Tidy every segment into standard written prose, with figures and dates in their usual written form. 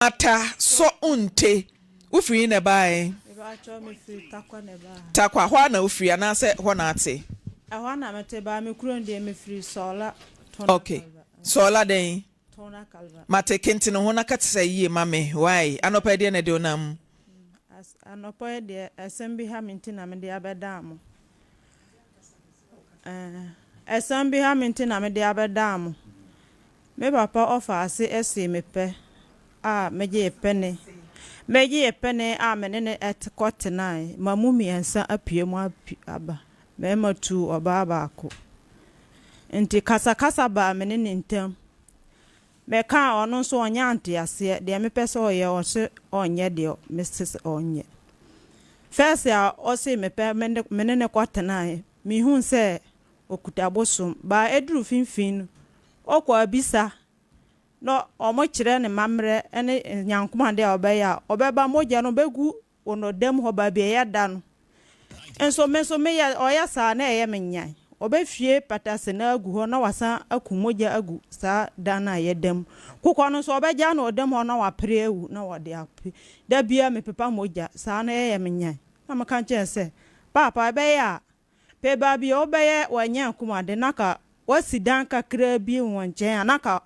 Ata sɔ nte. Wofiri he na ɛbaeɛ? Mepakyɛw mefiri Tarkwa na ɛbaa ha. Tarkwa, hɔ ara na wofiri anaasɛ hɔ na ate? Ɛhɔ ara na mete baa me kurom deɛ mefiri Sɔɔla Tona Ok, Kalba. Sɔɔla dɛn? Tona Kalba. Mate, kente ne ho na ka te sɛ yie ma me, wai? Anɔpa yi deɛ na ɛde wo nam? As, anɔpa yi deɛ ɛsɛm bi ha me nti na mede abɛdaa mo. Ɛɛ, ɛsɛm bi ha me nti na mede abɛdaa mo. Me papa ɔfaa ase see me pɛ a megyee pene. Megyee pene a me ne no kɔ tenae ma mu mmiɛnsa apue mu aba, mmarima tuu ɔbaa baako. Nti kasakasa baa me ne ne ntam. Mekaa a ɔno nso ɔnyɛ anteaseɛ, deɛ mepɛ sɛ ɔyɛ ɔse ɔnyɛ deɛ mese sɛ ɔnyɛ. First a ɔse mepɛ me ne no kɔ tenae, mehuu sɛ ɔkuta bosom, but ɛduru finfin no ɔkɔ abisa na ɔmo kyerɛ no mammerɛ ne nyankomadeɛ a ɔbɛyɛ a ɔbɛba mogya no bɛgu Wɔ no dam hɔ baabi a ɛyɛ da no nso, me nso meyɛ, ɔyɛ saa a, na ɛyɛ me nyan. Ɔbɛhwie patase no agu hɔ na wasan aku mogya agu saa dan no a yɛda mu. Kokɔ no nso, ɔbɛgyaa no wɔ dam hɔ na wapere awu na wɔde ape. Da biara mepepa mogya, saa no ɛyɛ me nyan. Na meka kyerɛɛ no sɛ, Paapa, ɛbɛyɛ a Pɛ baabi a wobɛyɛ w'anyankum ade na ka woasi dan kakraa bi wɔ nkyɛn a na ka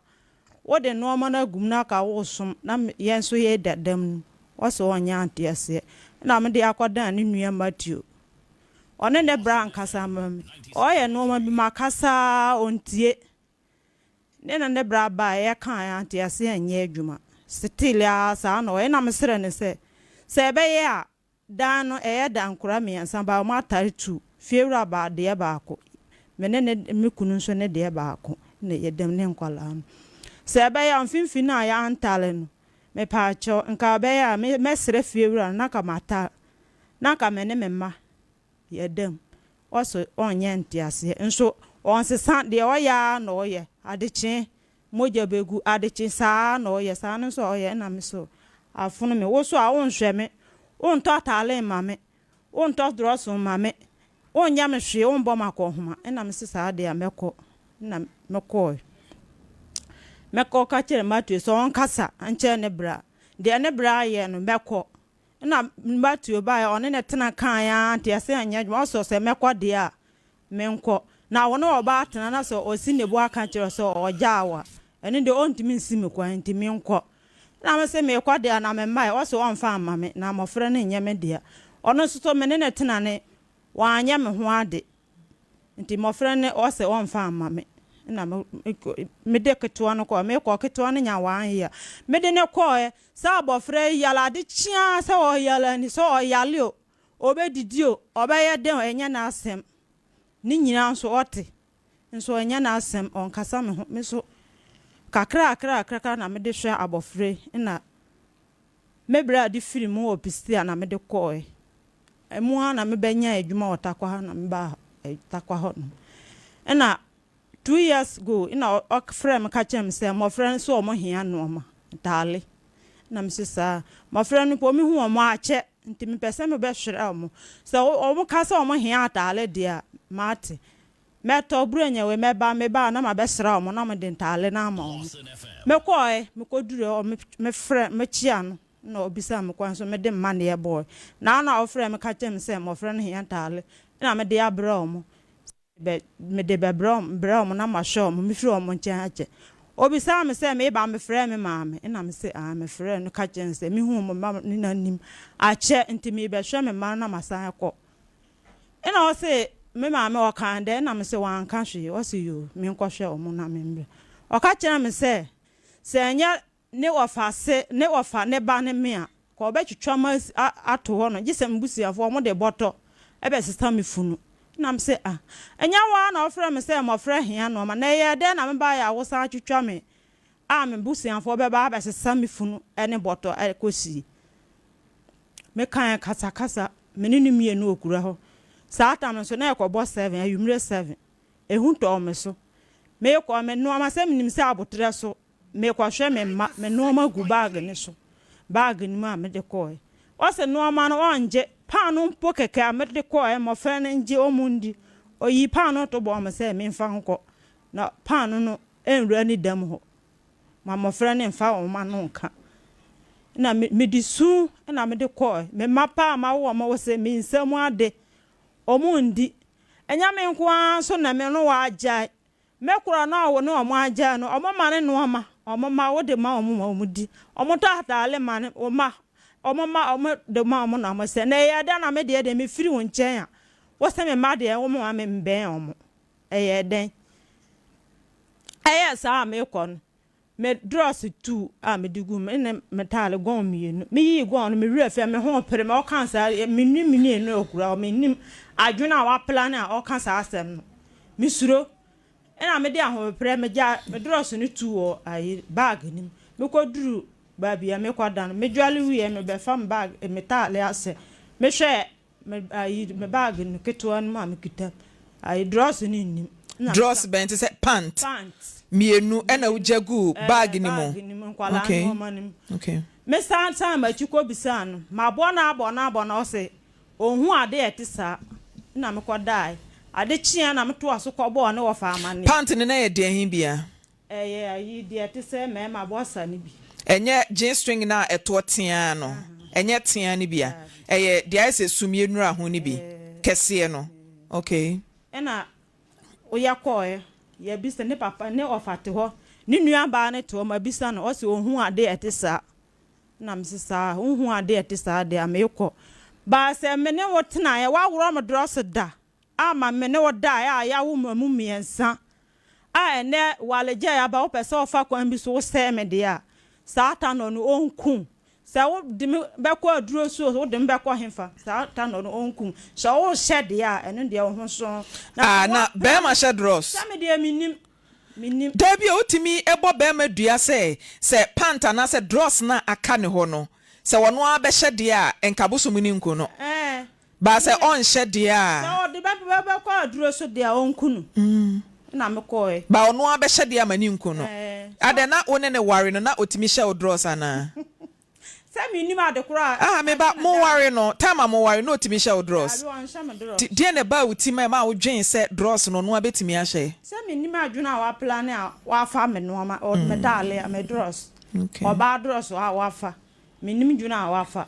wode nnoɔma no agu mu na ka woresom na yɛn nso yɛreda dam no. Ɔse ɔnyɛ anteaseɛ. Ɛna mede akɔdan ne nua Matthew. Ɔne ne bra nkasa ma me. Ɔyɛ nnoɔma bi makasa ara ɔntie. Ne na ne bra baeɛ yɛkaeɛ anteaseɛ anyɛ adwuma. Still ara saa na ɔyɛ. Ɛna mesrɛ no sɛ, sɛ ɛbɛyɛ a Dan no ɛyɛ da nkora miɛnsa ba ɔmo atare tu fiewura baa deɛ baako me ne ne me kunu nso ne deɛ baako na yɛdam ne nkwadaa no sɛ ɛbɛyɛ a mfimfini a yɛantare no mepaakyɛw nka ɛbɛyɛ a me mɛsrɛ fiewura no na nka matare na nka me ne me mma yɛdam ɔse ɔnyɛ nteaseɛ nso ɔnsesa deɛ ɔyɛ ara na ɔyɛ adekyee Mogya bɛgu, adekye, saa ara na ɔyɛ, saa no nso a ɔyɛ, ɛna me so afono me, wo so a wonhwɛ me, wontɔ ataale mma me, wontɔ drɔso mma me, wonyɛ me hwee, wombɔ me akɔnhoma, ɛna me se saa deɛ a mɛkɔ, ɛna mekɔɔe. Mɛkɔ ka kyerɛ Matthew sɛ ɔnkasa nkyerɛ ne bra, deɛ ne bra ayɛ no mɛkɔ, ɛna Matthew baeɛ, ɔne no tena kaeɛ ara nti ɛsɛ ɛnyɛ adwuma, ɔsɔ sɛ mɛkɔ deɛ a, Menkɔ. Na wo ne ɔbaa tena na sɛ ɔsi ne bo aka kyerɛ wo sɛ ɔgyaa wo a, ɛno deɛ ɔntumi nsi me kwan nti menkɔ. Ɛna me se meekɔ deɛ a na memmaeɛ. Ɔse ɔmfa mma me na mmɔfra no nyɛ me dea. Ɔno nso so me ne no tena ne wanyɛ me ho ade nti mmɔfra no ɔse ɔmfa mma me. Ɛna mede ketewa no kɔɔ. Mekɔ ketewa no nya one year. Mede no kɔɔɛ sɛ abɔfra yi yare ade kye ara sɛ ɔyare ani sɛ ɔyare o Ɔbɛdidi o, ɔbɛyɛ dɛn o, ɛnyɛ n'asɛm. Ne nyinaa nso ɔte, nso ɛnyɛ n'asɛm, ɔnkasa me ho. Me nso kakrakrakrakra na mede hwɛ abɔfra yi, ɛna me berɛ a de firi mu wɔ Pistia na mede kɔɔɛ. Ɛmu ara na mebɛnyaa adwuma wɔ Tarkwa ha na mebaa Tarkwa hɔ nom. Ɛna 2 years ago na ɔfrɛɛ me ka kyerɛɛ me sɛ mmɔfra no sɛ wɔn hia nnoɔma, ntaale. Na me se saa. Mmɔfra no mpo mehu wɔn akyɛ nti mepɛ sɛ mebɛhwere wɔn. Sɛ wɔn ka sɛ wɔn hia ataale deɛ a, mate. Mɛtɔ Buronya wei mɛba, meba a na mabɛsra wɔn na mede ntaale no ama wɔn. Mekɔɔɛ, mekɔduru hɔ, mefrɛ, mekyea no na ɔbisaa me kwan so mede mmaneɛ bɔɔɛ. Na na ɔfrɛɛ me ka kyerɛɛ me sɛ mmɔfra no hia ntaale na mede abrɛ wɔn. Bɛ, mede bɛbrɛ wɔn, brɛ wɔn na mahwɛ wɔn, mefiri wɔn nkyɛn akyɛ. Obisaa me sɛ, Meba a mefrɛɛ me maame? Ɛna mese, Aane, mefrɛɛ no ka kyerɛɛ no sɛ, mehuu mo mma no n'anim akyɛ, nti merebɛhwɛ me mma no na masan akɔ. Ɛna ɔse, Me maame ɔkaa dɛn? Ɛna mese, Wanka hwee. Ɔse, Yoo, menkɔhwɛ wɔn na membrɛ. Ɔka kyerɛɛ me sɛ, sɛ ɛnyɛ ne wɔfa se ne wɔfa ne ba ne me a, ka ɔbɛtwitwa me ato hɔ no, gye sɛ me busuafoɔ wɔde bɔtɔ bɛsesa me funu. Ɛna me se, ah, ɛnyɛ wo ara na wofrɛ me sɛ mmɔfra hia nnoɔma, na ɛyɛɛ dɛn na mebaeɛ a wosan twitwa me a me busuafoɔ bɛba abɛsesa me funu ne bɔtɔ kɔsie? Mekaeɛ kasakasa, me ne no mmienu wɔ kura hɔ. Saa tam no nso na ɛkɔbɔ 7, anwummerɛ 7. Ehu tɔɔ me so. Merekɔ, me nnoɔma sɛ menim sɛ aboterɛ so Merekɔhwɛ me mma, me nnoɔma gu bag no so, bag no mu a mede kɔɔɛ. Ɔse nnoɔma no ɔngye, paano mpo kɛkɛ a mede kɔɔɛ mmɔfra no ngye ɔmo ndi. Ɔyii paano to bɔɔ me sɛ memfa nkɔ, na paano no nwura ne dam hɔ ma mmɔfra no mfa wɔn ano nka. Na me, mede su na mede kɔɔe. Me mma paa a mawo wɔn, wose me nsam ade, wɔn ndi. Ɛnyɛ me nko ara nso na me ne wɔn agyae. Me korɔ no a wo ne wɔn agyae no, wɔma ne nnoɔma, wɔn mma, wode ma wɔn ma wɔdi. Wɔtɔ ataale ma ne, wo mma, wɔn mma, wɔde ma wɔn na wɔsɛ. Na ɛyɛɛ dɛn na me deɛ deɛ mefiri wo nkyɛn a, wose me mma deɛ womma me mbɛn wɔn? Ɛyɛɛ dɛn? Ɛyɛɛ saa a merekɔ no, Me drɔs tuu a mede guu mu ne me taale gɔn mienu. Me yii gɔn no me werɛ fii me ho pere me ɔkaa saa me nim me nua no okura hɔ me nim adwene a waplane a ɔka saa asɛm no me suro ɛna me de ahomeprɛ me gya me drɔs no tuu wɔ ayi bag no mu me kɔ duru baabi a me kɔ da no me dwale wie me bɛ fa me bag me taale asɛ me hwɛ Me ayi me bag no ketewa no mu a mekita ayi drɔs no nnim. Ɛna Drɔs bɛn te sɛ pant pant mienu ɛna wogya guu ɛɛ bag no mu? bag no mu nkwadaa Okay nnoɔma no mu. okay. Me san san m'akyi kɔ bisaa no mabɔ no abɔ no abɔ no ɔse ɔnhu ade a ɛte saa ɛna mekɔ dae. Ade kyeeɛ na metoa so kɔ bɔɔ ne wɔfa amaneɛ. Pant no na ɛyɛ deɛn he bia? Ɛyɛ ayi deɛ ɛte sɛ mmarima bɔsa no bi. Ɛnyɛ jean string no a ɛtoɔ teaa no, ɛnyɛ teaa no bi a, ɛyɛ deɛ ayɛ sɛ sumiiɛ nnura ho no bi, kɛseɛ no. Okay. Ɛna yɛ kɔɔɛ, yɛ bisa ne papa, ne ɔfa te hɔ, ne nua baa no te hɔ, ma bisa no, ɔse ɔnhu adeɛ a ɛte saa. Ɛna me se saa, wonhu adeɛ a ɛte saa deɛ a, me kɔ. But sɛ me ne wo tenaeɛ, woaworɔ me drɔso da, ama me ne wo daeɛ a yɛawo mo mu miensa a ɛnɛ waregyae aba wopɛ sɛ wofa kwan bi so wosɛe me deɛ a, saa Tanɔ no ɔnku wo. Sɛ wode me bɛkɔ aduro so o, wode me bɛkɔ hefa, saa Tanɔ no ɔnku wo. Sɛ wohyɛ deɛ a, ɛno deɛ wo ho so. Na Ah, sɛ na woapra bɛɛma me, hyɛ drɔs? sɛ me deɛ mennim, mennim. Dabi o, wotumi bɔ bɛɛma dua sɛ, sɛ pant anaasɛ drɔs no a aka ne hɔ no, sɛ ɔno ara bɛhyɛ deɛ a, nka bosom no nku no. Ɛɛ, But sɛ ɔnhyɛ deɛ Sɛ a. ɔde bɛ bɛkɔ aduro so deɛ a ɔnku no. Ɛna me kɔɔɛ. But ɔno ara bɛhyɛ deɛ ama ne nku no. Ɛɛ. Adɛn na wo ne no ware no na ɔtumi hyɛ wo drɔs anaa? Sɛ mennim ade korɔ a. Ah me ba, mo ware no, time a mo ware no na ɔtumi hyɛ wo drɔs? Daabi ɔnhyɛ me drɔs. Nti deɛn na ɛbaa wo tirim a ɛmaa wo dwen sɛ drɔs no ɔno ara bɛtumi ahyɛ? Sɛ mennim adwene a waplane a wafa me nnoɔma, me taale a, me drɔs, ɔbaa drɔs a wafa. Mennim dwene a wafa.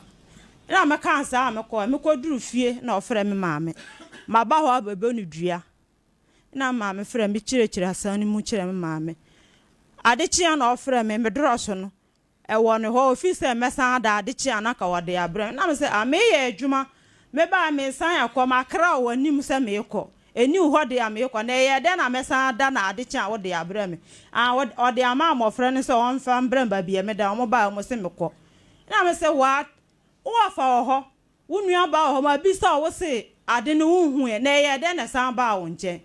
Ɛna mekaa saa a mekɔɔɛ. Mekɔduruu fie na ɔfrɛɛ me maame. Maba hɔ abɛbɔ no dua. Ɛna me maame frɛɛ me kyerɛkyerɛɛ asɛm no mu kyerɛɛ me maame. Ade kyeeɛ na ɔfrɛɛ me, me dorɔso no, ɛwɔ ne hɔ. Ɔfii sɛ mɛsan ada ade kye a na anka ɔde abrɛ me. Ɛna mese, ah, mereyɛ adwuma. Mebaeɛ meresan akɔ, makra wɔ w'anim sɛ merekɔ. Ɛnni wo hɔ deɛ a merekɔ, na ɛyɛɛ dɛn na mɛsan ada na ade kye a wode abrɛ me? Ah, ɔde ama mmɔfra no sɛ wɔmfa mbrɛ me baabi a meda. Wɔbaeɛ, wɔse mekɔ. Ɛna mese, What? Wo wɔfa wɔ hɔ, wo nuabaa wɔ hɔ, mabisa wo, wose ade no wonhuiɛ, na ɛyɛɛ dɛn na ɛsan baa wo nkyɛn?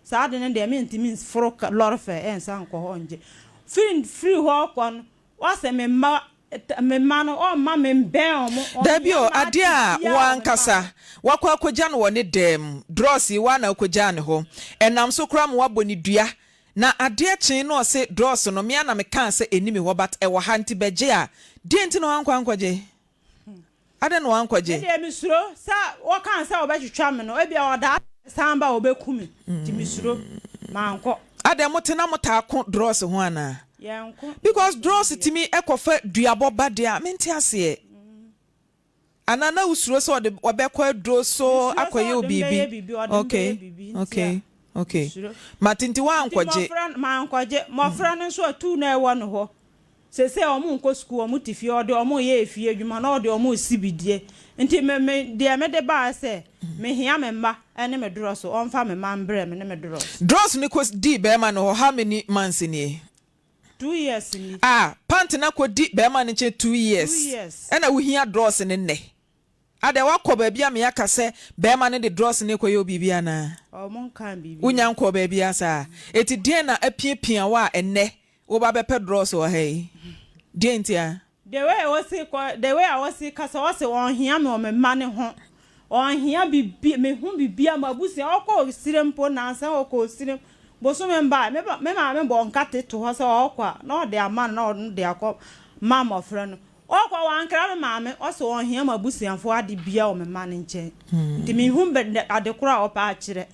Saa ade no deɛ mentumi mforo lɔre fɛ nsan nkɔ hɔ ngye. Firi firi hɔ rekɔ no, Ɔse me mma me mma no ɔmma me mbɛn ɔmo, Dabi ɔnyɛ o, m'ade adeɛ a biaa wo wɔ me mma ankasa ho. woakɔ akɔgya no wɔ ne dan mu, drɔs yi wo ara na wokɔgyaa no hɔ, ɛnam so koraa ma woabɔ no dua, na adeɛ kyee na ɔse drɔs no me ara na mekaa sɛ ɛnni me hɔ but ɛwɔ ha nti bɛgye a, deɛn nti na woankɔ ankɔgye? Adɛn na wankɔgye? Me deɛ mesuro sɛ wɔkaa sɛ wɔbɛtwitwa me no, ebia ɔdaa san ba a wɔbɛku me, nti mesuro. Mankɔ. Adɛn mote na motaa ko drɔs ho anaa? Yɛnko Because drɔs ho drɔs deɛ. tumi kɔfa duabɔ ba deɛ a, mente aseɛ. Anaa na wosuro sɛ ɔde ɔbɛkɔ aduro so Mesuro sɛ akɔyɛ wo ɔde me bɛyɛ biribi? biribi, ɔde me bɛyɛ Okay, biribi nti a, okay, okay. mesuro. Mate nti Nti woankɔgye? mmɔfra no, mankɔgye. Mmɔfra no nso atuu na ɛwɔ ne hɔ. Seesei wɔn nkɔ sukuu, wɔn te fie, ɔde wɔn reyɛ efie adwuma na ɔde wɔn resi bidie. Nti me me deɛ mede baeɛ sɛ mehia me mma ne me dorɔso, ɔmfa me mma mbrɛ me ne me dorɔso. Dorɔso no kɔ dii bɛɛma no hɔ how many months nie? Two years ni. Ah pant no akɔ di bɛɛma no nkyɛn two years Two years. ɛna wo hia dorɔso no nnɛ? Adɛn woakɔ baabi a me aka sɛ bɛɛma no de drɔs no rekɔyɛ wo biribi anaa? Ɔmo nkaa biribiara. Wonya nkɔɔ baabiara saa? Eti deɛn na apiapia wo a ɛnnɛ woba bɛpɛ drɔs wɔ ha yi? Deɛn ntia? The way a ɔsi kɔ, the way a ɔsi kasa, ɔse ɔnhia me wɔ me mma no ho, ɔnhia bibi, me ho biribiara, m'abusua, ɔkɔ osire mpo, nansa ɔkɔ osire, bosome mbae, me ba, me maame bɔ nkate to hɔ sɛ ɔɔkɔ a, na ɔde ama no na ɔno de akɔ ma mmɔfra no. Ɔkɔ wankra me maame ɔse ɔnhia m'abusuafoɔ ade bia wɔ me mma no nkyɛn nti menhu ade korɔ a ɔpɛ akyerɛ.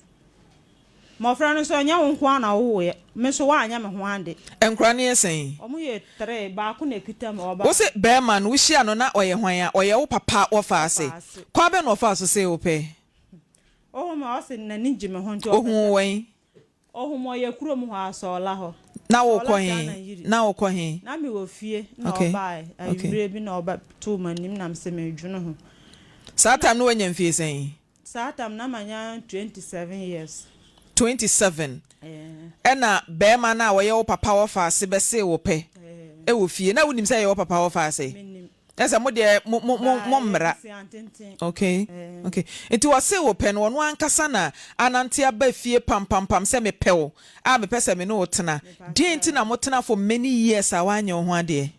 Mmɔfra no nso, ɛnyɛ wo nko ara na wowoeɛ, me nso woanyɛ me ho ade. Nkwadaa no yɛ sɛn? Wɔyɛ tree, baako na ɛkita mu, ɔba. Wo se barima no, wohyia no na ɔyɛ hwan a? Ɔyɛ wo papa wɔfa ase. Kwan bɛn na ɔfaa so see wo pɛ? Ohuu me, ɔse n'ani gye me ho nti ɔpɛ sɛ. Ohuu wo wɛn? Ohuu me, ɔyɛ kurom hɔ ara, Sɔɔla hɔ. Na wokɔ Sɔɔla he? Ghana yiri. Na wokɔ he? Na mewɔ fie na Okay, ɔbaeɛ, okay. anwummerɛ bi na ɔba too m'anim na mese meredwene ho. Saa time no woanya mfie sɛn? Saa tam na manya 27 years. 27 ɛna bɛɛma no a ɔyɛ wo papa wɔfaase bɛsee wo pɛ ɛwɔ fie na wonim sɛ ɛyɛ wo papa wɔfaase? Menim. Ɛsɛ mo deɛ mo mo mo mo mmra. Okay okay nti ɔsee wo pɛ no ɔno ankasa na anante aba fie pampampam sɛ mepɛ wo a mepɛ sɛ me ne wo tena deɛn nti na mo tena for many years a wanyɛ wo ho adeɛ?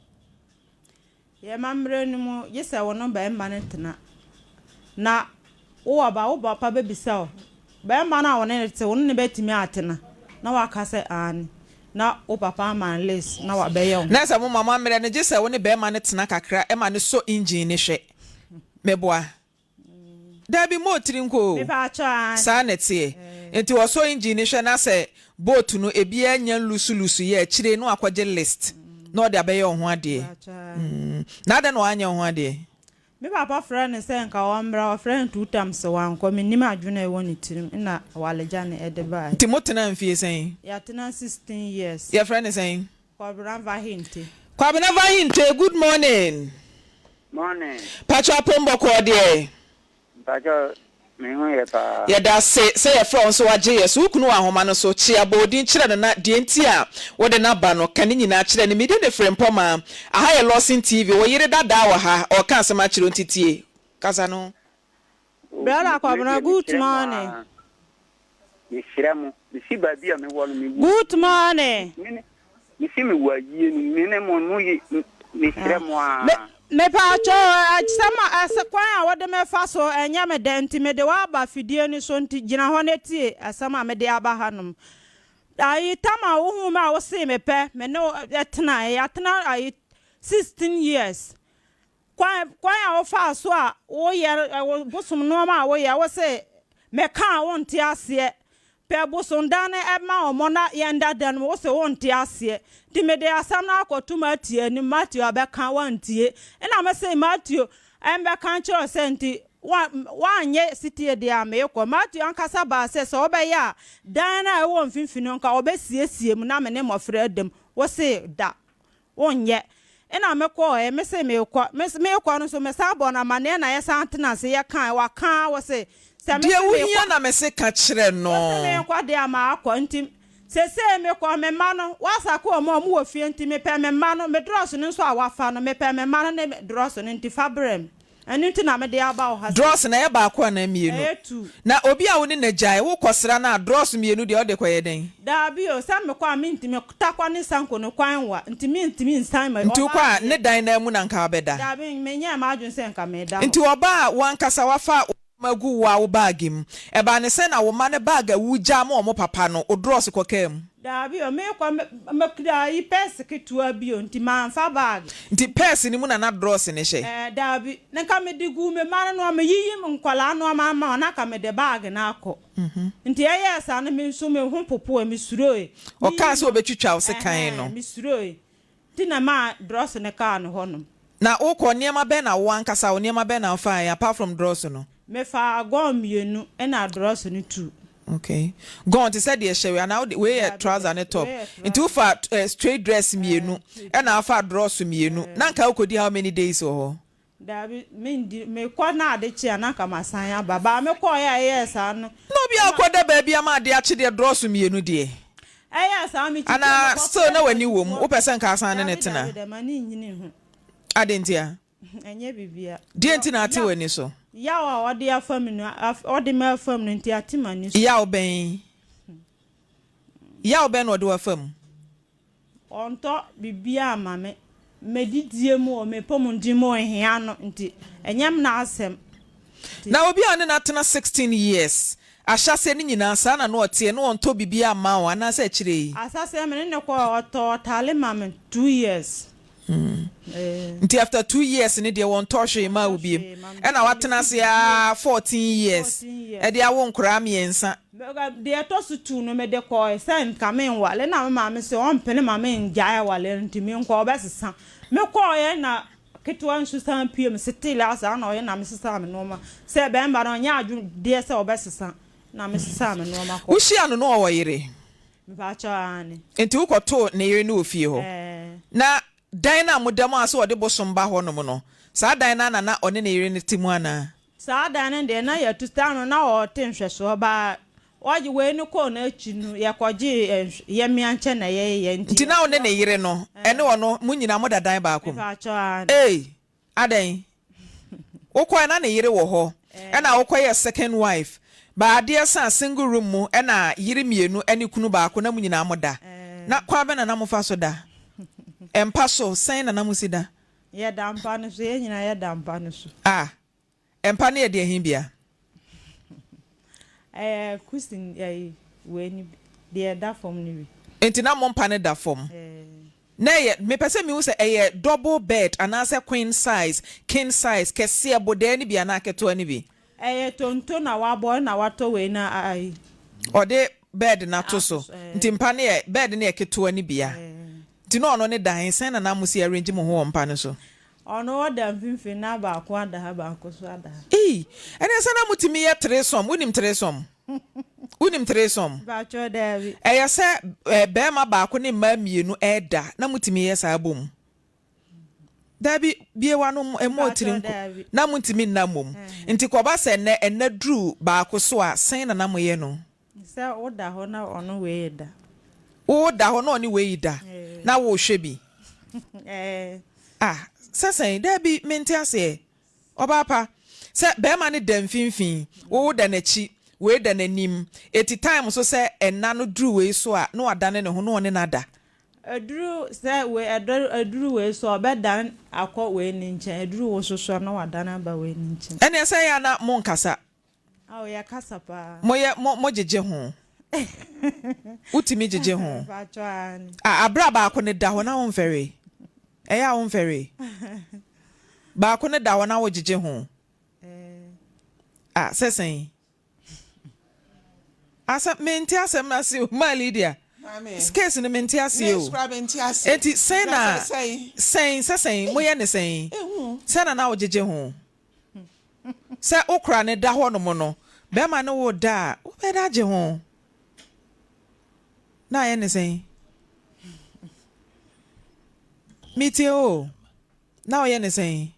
Yɛn amammerɛ no mu, gye sɛ wo ne barima no tena. Na wowɔ ba a, wo papa bɛbisa wo, barima no a wo ne no te, wo ne no bɛtumi atena? Na woaka sɛ aane. Na wo papa ama no list na wabɛyɛ wo ho. Na sɛ mo amammerɛ no, gye sɛ wo ne barima no tena kakra ma no sɔ engine no hwɛ. Meboa? Dabi, mo tiri nko o. Mepaakyɛw, aane. Saa na ɛteɛ. Nti wɔsɔ engine no hwɛ na sɛ boat no ebiara nya nlusulusu yɛ akyire na wakɔgye list na ɔde abɛyɛ wo ho adeɛ. Mepaakyɛw, aane. Na adɛn na wanyɛ wo ho adeɛ? Me papa frɛɛ no sɛ nka ɔmmra, ɔfrɛɛ no two times wankɔ, mennim adwene a ɛwɔ ne tirim nna Walegya no ɛde baeɛ. Nti motenaa mfie sɛn? Yɛatena 16 years. Yɛfrɛ no sɛn? Kwabena Vahinte. Kwabena Vahinte, good morning. Morning. Pacho apom bɔkɔɔ deɛ. Mpacho me ho yɛ paa. Yɛdase sɛ yɛfrɛ wo nso wagye yɛ so. Wo kunu wɔ ahoma no so. Kyea bɔ odin kyerɛ no na deɛ nti a wode no aba no ka ne nyinaa kyerɛ no. Me din de Frempɔmaa. Aha yɛ Lawson TV. Wo yere dadaa wɔ ha. Ɔreka asɛm akyerɛ wo nti tie. Kasa no. Brother Me Kwabena deɛ good mesrɛ mo morning. aa mesrɛ mo mesi baabi a mewɔ no mewɔ Good morning. me ne mesi mewɔ ayie no me ne mo mo yi mesrɛ mo Me aa. mepaakyɛw ɛsɛm a ɛsɛ kwan a wode me fa so ɛnyɛ me dɛ nti mede wo aba fidie no so nti gyina hɔ na tie asɛm a mede aba hanom. Ayi tam a wohuu me a wosee me pɛ me ne wo tenaeɛ yɛatena ayi 16 years Kwan kwan a wofaa so a woyɛ wo bosom nnoɔma a woyɛ wo se meka a wonte aseɛ pɛ bosom dan no ma wɔn na yɛnda dan mu wo se wonte aseɛ nti mede asɛm no akɔto Matthew anim Matthew abɛka wantie ɛna me se Matthew ɛmbɛka nkyerɛ wo sɛ nti woanyɛ setie deɛ a meekɔ Matthew ankasa baa sɛ sɛ wobɛyɛ a dan no a ɛwɔ mfimfini no nka wɔbɛsiesie mu na me ne mmɔfra da mu wo se da Wonyɛ. Nna mekɔɔɛ, mese meekɔ. Mese meekɔ no nso, mesan bɔɔ no amaneɛ na yɛsan tena ase yɛkaaɛ. Waka ara, ɔse sɛ mese Deɛ meekɔ. wohia na mese ka kyerɛ no. Ɔse menkɔ deɛ a maakɔ. Nti sesei mekɔ, me mma no, woasake wɔn a wɔwɔ fie nti mepɛ me mma no, me drɔso no nso a wafa no, mepɛ me mma no ne drɔso no nti fa brɛ me. Ɛno nti na mede aba wo ha sei. Drɔs no, ɛyɛ baako anaa mmienu? Ɛyɛ tu. Na obi a wo ne no agyae, wokɔsra no a, drɔs mmienu deɛ wode kɔyɛ dɛn? Daabi o, sɛ mekɔ a mentumi, Tarkwa ne Sanko no kwan wa, nti mentumi nsan ma Nti ɔbaa wokɔ a, deɛ. ne dan no ara mu na anka wobɛda? Daabi, menyɛɛ m'adwene sɛ nka meda hɔ. Nti ɔbaa a wo ankasa woafa wo nneɛma agu wo ara wo baage mu, ɛbaa no sɛn na wo mma no baage a wugyaa ma wɔn papa no, wo drɔs kɔkaa mu? Daabi o, meekɔ me mekura ayi pɛɛse ketewa bi o, nti manfa bag. Nti pɛɛse no mu na na drɔs no hyɛ? Ɛɛ, daabi. Na nka mede guu me mma no nnoɔma, meyiyi nkwadaa nnoɔma ama wɔn, na nka mede bag no akɔ. Nti ɛyɛɛ saa no, me nso me ho popoe, mesuroe. Ɔkaa Meyi sɛ ma, ɔbɛtwitwa wo sekan no. ɛhɛn, mesuroe. Nti na ɛmaa drɔs no kaa no hɔnom. Na wokɔ, nneɛma bɛn na wo ankasa wo nneɛma bɛn na wofaeɛ apart from drɔs no? Mefaa gɔn mmienu ɛna drɔs no tuu. Okay. Gɔn te sɛ deɛ ɛhyɛ wei anaa wode wei yɛ Daabi trouser ne daabi, top. wei yɛ Nti trouser. wofaa eh, straight dress mmienu Ɛɛ, straight ɛna wofaa drɔs mmienu. ɛɛ. Na nka wokɔdi how many days wɔ hɔ? Daabi, mendi, mekɔ na ade kye a na anka masan aba. Baa mekɔeɛ a ɛyɛɛ saa no, Na obi ɛma. akɔda baabi ama ade akye deɛ drɔs mmienu deɛ. Ɛyɛɛ saa mekyikyie Anaa still mekɔfrɛɛ na w'ani wɔ mu, polisifoɔ. wopɛ sɛ nka asan ne no Daabi, tena? daabi, daabi, m'ani nnyini ho. Adɛn ntia? Ɛnyɛ biribiara. Deɛn Yaw, nti na ate yaw, w'ani so? yaw a ɔde afa me no, af, ɔde me afa mu no nti ate m'ani so. Yaw bɛn? Yaw bɛn na ɔde wo afa mu? Ɔntɔ biribiara mma me. M'adidie mu o, me mpɔmuden mu o, nhia no nti, ɛnyɛ me n'asɛm nti. Na obi a ɔne no atena 16 years, ahyɛaseɛ no nyinaa saa na na ɔteɛ, na ɔntɔ biribiara mma wo anaasɛ akyire yi? Ahyɛaseɛ me ne no kɔɔ, ɔtɔɔ ataade maa me two years. Nti after 2 years no deɛ wɔntɔ hwee maa wo Ɔntɔ biom, hwee ma me. ɛna Nti watena mesi ase didie ara 14 years 14 years. ɛde awo nkoraa mmiɛnsa. Deɛ ɛtɔ so tuu no mede kɔɔe sɛ nka menwale na me maame se ɔmpene ma mengyae awale no nti menkɔ ɔbɛsesa. Mekɔɔeɛ na ketewa nso san pue me setee a saa na ɔyɛ na mesesaa me nnoɔma sɛ bɛrima no ɔnyɛ adwedeɛ sɛ ɔbɛsesa na mesesaa me nnoɔma kɔ. Wohyia no na ɔwɔ yere? Mepakyɛw aane. Nti wokɔtoo ne yere no wɔ fie hɔ? Ɛɛ. Na dan no a moda mu a sɛ ɔde bosom ba hɔnom no, saa dan no ara na na ɔne ne yere no te mu anaa? Saa dan no deɛ na yɛtu saa no na ɔte nhwɛsoɔ baa ɔgye wei no kɔɔ n'akyi no yɛkɔgyee yɛmmea nkyɛn na yɛyɛ nti. Nti na wo ne ne yere no ne ɔno mo nyinaa moda dan baako mu? Mepakyɛw aane. Ei! Adɛn? Wokɔɛ na ne yere wɔ hɔ ɛna wokɔyɛɛ second wife but adeɛ sa single room mu ɛna yere mienu ɛne kunu baako na mo nyinaa mo da. Na kwan bɛn na na mofa so da? Mpa so sɛn na na mosi da? Yɛda mpa no so, yɛn nyinaa yɛda mpa no so. Ah! Mpa no yɛ deɛ he bia? Ɛyɛ kusin ɛyi wei no bi, deɛ ɛda fam no bi. Nti na mo mpa no da fam? Ɛɛ. Na ɛyɛ, mepɛ sɛ mehu sɛ ɛyɛ double bed anaasɛ queen size, king size, kɛseɛ, bodɛɛ no bi anaa ketewa no bi? Ɛyɛ tonto na wabɔ ɛna watɔ wei no ayi. Ɔde bed no ato so, nti mpa no yɛ, bed no yɛ ketewa no bi a? Nti na ɔno ne da he, sɛn na na mosi arrange mo ho wɔ mpa no so? Ɔno ɔda mfimfini na baako ada ha baako nso ada ha. Ei! Ɛneɛ sɛ na motumi yɛ threesome, wonim threesome? Wonim threesome? Mpakyɛw daabi. Ɛyɛ sɛ eh, barima baako ne mmaa mmienu ɛɛda na motumi yɛ saa bom? Daabi, bie w'ano mmɔ tiri Mpakyɛw nko. daabi. Na montumi nna mmom. Nti kɔba sɛ nnɛ ɛnna duru baako so a, sɛn na na moyɛ no? Sɛ woda hɔ na ɔno wei da. Woda hɔ na ɔne wei da na worehwɛ bi. Ah, sɛ sɛn? Daabi, mente aseɛ. Ɔbaa pa, sɛ barima no da mfimfini, wo woda n'akyi, wei da n'anim, eti time so sɛ ɛnna no duru wei so a na wadane ne ho na ɔne no ada. Ɛduru sɛ wei, ɛduru wei so a, ɔbɛdane akɔ wei no nkyɛn, ɛduru wo so so a na wadane aba wei no nkyɛn. Ɛnneɛ sɛ ɛyɛ a na monkasa. Ao yɛ kasa paa. Mo yɛ mo mo gyegye ho. Wo tumi gyegye ho. Mpatsɔ aane. Ah abere a baako no da hɔ na wo nfɛre. Ɛyɛ a wo nfɛre. Baako no da hɔ na wo gyegye ho. Ah sɛ sɛn. Asɛm mente asɛm no ase o maa Lydia. Case no mente aseɛ o. Enti sɛn na sɛn sɛ sɛn mo yɛ ne sɛn. Sɛn na na wo gyegye ho. Sɛ wo kora no da hɔ nom no, bɛrima ne wo da a, wo bɛ da gye ho. Na ayɛ ne sɛn? Me tie o. Na ɔyɛ ne sɛn?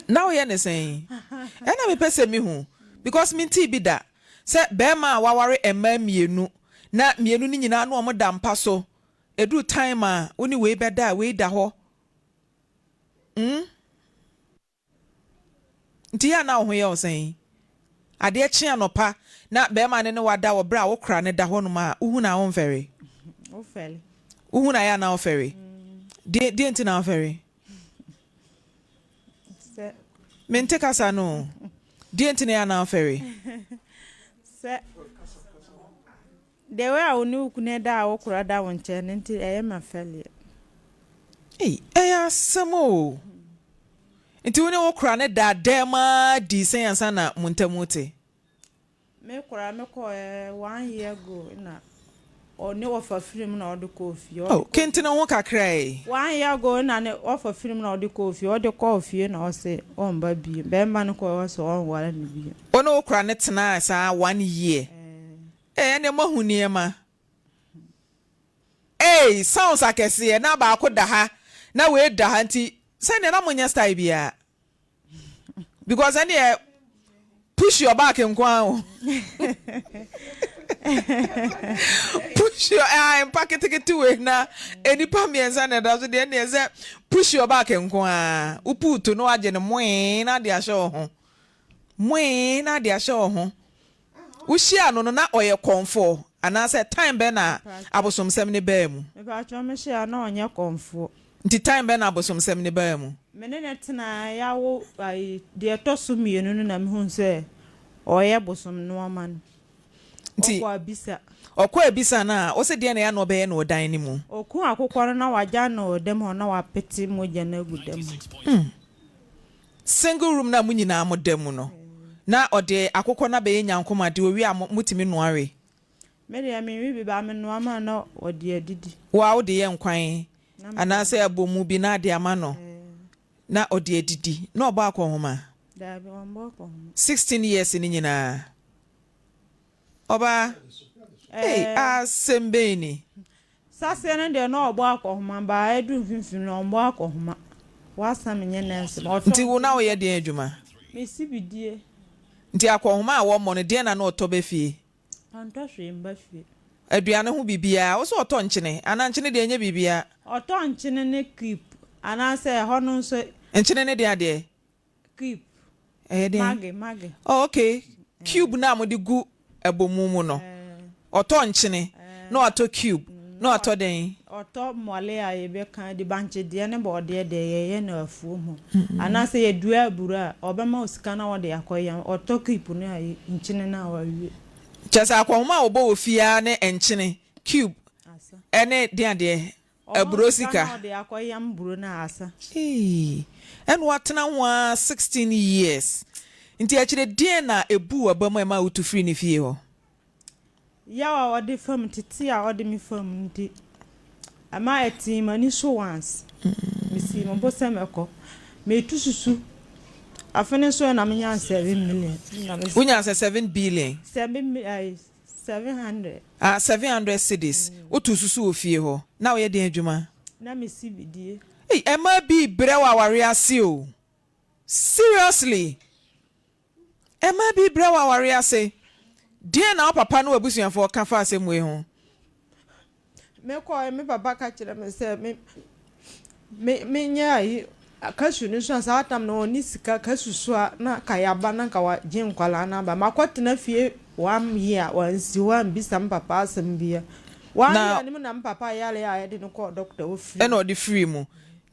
Na ɔyɛ ne sɛn? Ɛna me pɛ sɛ me hu because me ntii bi da sɛ bɛrima a waware mmaa mienu na mienu no nyinaa na wɔn da mpa so Ɛduru time a wo ne wei bɛda a, wei da hɔ. Mm? Nti yɛ a na wo ho yɛ wo sɛn? Adeɛ kye anɔpa na bɛrima no ne wo ada wɔ berɛ a wo kora no da hɔnom a, wohu no a womfɛre? Wofɛre. Wohu no a yɛ a na wofɛre? Deɛ, deɛ nti na wofɛre? Sɛ. Mente kasa no o. Deɛ nti na yɛ a na wofɛre? Sɛ. The way a wo ne wo kunu da a wo kora da wo nkyɛn no nti ɛyɛ ma fɛleɛ. Ei ɛyɛ asɛm oo. Nti wo ne wo kora no daa dɛm ara dii sɛn ansa na mo ntam rete? Me kora me kɔɛ one year ago na ɔne ɔfa firi mu na ɔde kɔɔ fie. Oh kentene ho kakra ei. One year ago na ne ɔfa firi mu na ɔde kɔɔ fie ɔde kɔɔ fie na ɔse ɔmba bio bɛɛma no kɔɛ ɔse ɔnware no bio. Wo ne wo kora no tenaa saa one year Ee ɛneɛ moahu nneɛma. Eei sounds akɛseɛ na baako da ha na wei da ha nti sɛdeɛ na monyɛ style biara because ɛneɛ push your back nko ara o push your ah mpa ketekete wei na nnipa mmiɛnsa na ɛda so deɛ ɛneɛ sɛ push your back nko ara wopuutu na wagye no moee na ade ahyɛ wo ho moee na ade ahyɛ wo ho. Wohyiaa no no na ɔyɛ kɔmfoɔ anaasɛ time bɛn na abosomsɛm no baa mu? Mepakyɛw me hyia na ɔnyɛ kɔmfoɔ. Nti time bɛn na abosomsɛm no baa mu? Me ne no tenaeɛ yɛawo ayi deɛ ɛtɔ so mienu no na mehuu sɛ ɔyɛ bosom nnoɔma no. Nti Ɔkɔ abisa. ɔkɔ abisa no a wose deɛn na ɛyɛ a na ɔbɛyɛ no wɔ dan no mu? Ɔku akokɔ no na wagya no wɔ dam hɔ na wapete mogya no agu dam hɔ. Hmm. Single room no a mo nyinaa mo da mu no. Na ɔde akokɔ no abɛyɛ nyankom ade, owie a motumi noa we? Me deɛ menwe bi but menoa ma no na ɔde adidi. Wo a wode yɛ nkwan anaasɛ abomu bi na ade ama no na ɔde adidi. Na ɔbɔ akɔnhoma? Daabi ɔmbɔ akɔnhoma. 16 years no nyinaa? Ɔbaa, ei asɛm bɛn ni? Saseɛ no deɛ na ɔbɔ akɔhoma but ɛduru mfimfini no ɔmbɔ akɔhoma. W'asɛm nyɛ nɛɛse ma ɔtɔ. Nti wo na woyɛ deɛn adwuma? Mesi bidie. Nti akɔnhoma a wɔmmɔ no deɛn na na ɔtɔ ba fie? Ɔntɔ hwee mba fie. Aduane ho biribiara? Wo se ɔtɔ nkyene anaa nkyene deɛ ɛnyɛ biribiara? Ɔtɔ nkyene ne keep anaasɛ ɛhɔ no nso. Nkyene ne deɛn adeɛ? Cube. Ɛyɛ dɛn? Maggi, maggi. Oh, okay. Cube no a mode gu ɛbomu mu no. Ɔtɔ nkyene, na watɔ cube, na watɔ dɛn? Ɔtɔ mmɔle a yɛbɛka de bankye deɛ ne bɔɔdeɛ deɛ yɛyɛ no afuom hɔ. Anaasɛ yɛdua aburo a, ɔbɛma wo sika na wɔde akɔyam. Ɔtɔ cube no a nkyene no a wawie. Kyerɛ sɛ akɔnhoma a wɔbɔ wɔ fie ara ne nkyene, cube, ɛne deɛn adeɛ? Ɔma Aburo sika sika. na ɔde akɔyam buro no a asa. Eii ɛna watena ho ara 16 years nti akyire deɛn na ɛbuu w'aba mu a ɛmaa wotu firii ne fie hɔ? Yaw a ɔde fa mu, tete a ɔde me fa mu nti ɛma ɛtee m'ani so once. Mesii me bo sɛ mɛkɔ. Metu susu. Afe no nso na menyaa 7 million. Na me Wonyaa sɛ 7 billion? 7 ayi 700. Ah 700 cedis. Wotu susu wɔ fie hɔ. Na woyɛ deɛn adwuma? Na mesi bidie. Ei ɛmaa bi brɛ wɔ awareɛ ase o. Seriously! Ɛmaa bi brɛ wɔ awareɛ ase. Deɛn na wo papa ne w'abusuafoɔ ka fa asɛm wei ho? Mekɔɔɛ me papa ka kyerɛ me sɛ me me menyɛ ayi kasu no so a saa tam no ɔnni sika kasu so a na ka yaba na nka wagye nkwadaa no aba. Makɔtena fie one year wansi hɔ ambisa me papa asɛm bia. One Na year no mu na me papa yare a yɛde no kɔɔ dɔkta ɔfiri ɛna mu. ɔde firii mu.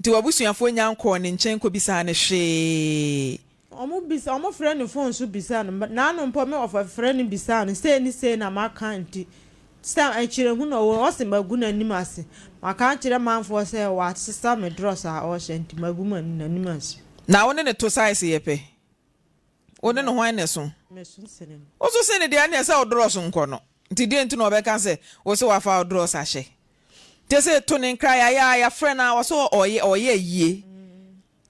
Nti w'abusuafoɔ nnya nkɔɔ ne nkyɛn nkɔbisaa no hwee. Ɔmo bisa, ɔmo frɛ no phone so bisa no, naano mpo me wɔfa frɛ no bisaa no sei ne sei na maka nti sɛ nkyerɛhu na ɔwɔ ɔse magu n'anim ase, maka akyerɛ manfoɔ sɛ wasesa me drɔs a ɔhyɛ nti magu n'anim ase. Na wo ne no to size yɛ pɛ? Wo ne no hwan na ɛso? Meso sene no. Woso sene deɛ ɛneɛ sɛ wo drɔs nkɔ no nti deɛ nti na ɔbɛka sɛ wo se wafa wo drɔs ahyɛ? Te se to ne nkra yaya yafrɛ no a ɔse ɔyɛ ɔyɛ ayie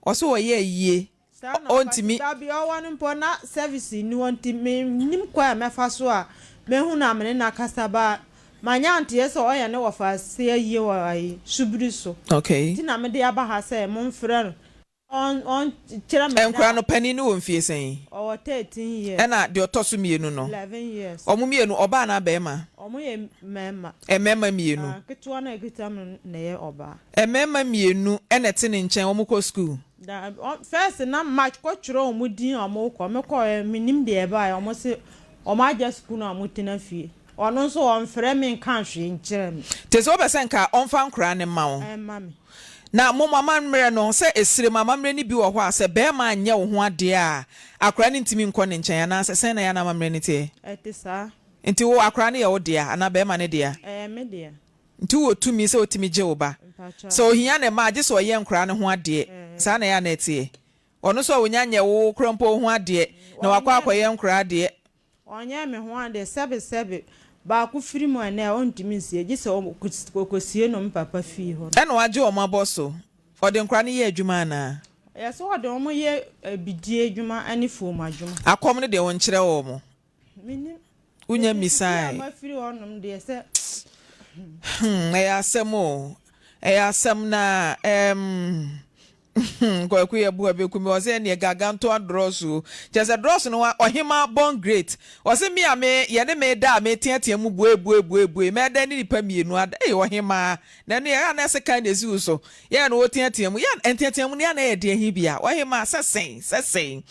ɔse ɔyɛ ayie Saa na ɔka ɔntumi. Baabi a ɔwɔ no mpo na service nni hɔ nti mennim kwan a mɛfa so a mɛhu no a mene no akasa but manya anteɛ sɛ ɔyɛ ne wɔfa ase ayie wɔ ayi subiri so Okay. nti na mede aba ha sɛ momfrɛ no na ɔnkyerɛ me da Nkwadaa a no panin no wɔ mfie sɛn? Ɔwɔ 13 years. Ɛna deɛ ɔtɔ so mmienu no? 11 years. Wɔn mmienu ɔbaa anaa barima? Wɔn yɛ mmarima. Mmarima mmienu. Ah, ketewa no a ɛkita me no na ɛyɛ ɔbaa. Mmarima mmienu na ɛte ne nkyɛn, wɔkɔ sukuu. Daabi, ɔ, first na makɔ twerɛ wɔn din a wɔn kɔ, me kɔɔɛ me nim deɛ ɛbaeɛ, wɔn se wɔn agya sukuu na wɔn tena fie, ɔno nso ɔnfrɛ me nka hwee nkyerɛ me. Te sɛ wopɛ sɛ nka ɔmfa nkoraa no mma wo. Ɛmma me. Na mo mo amammerɛ no, sɛ esire mu amammerɛ no bi wɔ hɔ a, sɛ barima anyɛ wo ho adeɛ a, akoraa no ntumi nkɔ ne nkyɛn anaa sɛ sɛn na ɛyɛ a na amammerɛ no teɛ? Ɛte saa. Nti wo, akoraa no yɛ wo dea anaa barima no dea? Ɛyɛ me dea. Nti wowɔ tumi sɛ wotumi gye wo ba. Sɛ ohia ne mma a, gye sɛ ɔyɛ nkoraa no ho adeɛ. Saa na ɛyɛ a na ɛteɛ. Ɔno nso a ɔnya nyɛ wo koraa mpo wo ho adeɛ, na wakɔ akɔyɛ nkoraa adeɛ. Ɔnyɛɛ me ho adeɛ. Sɛbe sɛbe, baako firi mu a ɛnnɛ a ɔntumi nsie, gye sɛ ɔkɔsie no me papa fie hɔ no. Ɛna wagye wɔn abɔ so. Ɔde nkoraa no yɛ adwuma anaa? Ɛyɛ sɛ ɔde wɔn yɛ bidie adwuma ne fuom adwuma. Akɔm no deɛ ɔnkyerɛ wɔn. Mennim. Wonya Mede mmisae. fiti a mafiri hɔnom deɛ sɛ. Hmm, ɛyɛ asɛm o. Ɛyɛ asɛm na ɛɛm hmm, Kwaku yɛ boa bɛku me. Ɔsɛ ɛneɛ Gargantua drɔs o. Kyerɛ sɛ drɔs no wa ɔhema born great. Ɔse me a me yɛne me da a meteatea mu bue bue bue bue mɛda ne nipa mmienu ada. Ei ɔhemaa. Na ɛno yɛ a na ɛsekan na esi wo so. Yɛ na ɔreteatea mu. Yɛ nteatea mu no yɛ na ɛyɛ deɛ he bia. Ɔhemaa sɛ sɛn sɛ sɛn.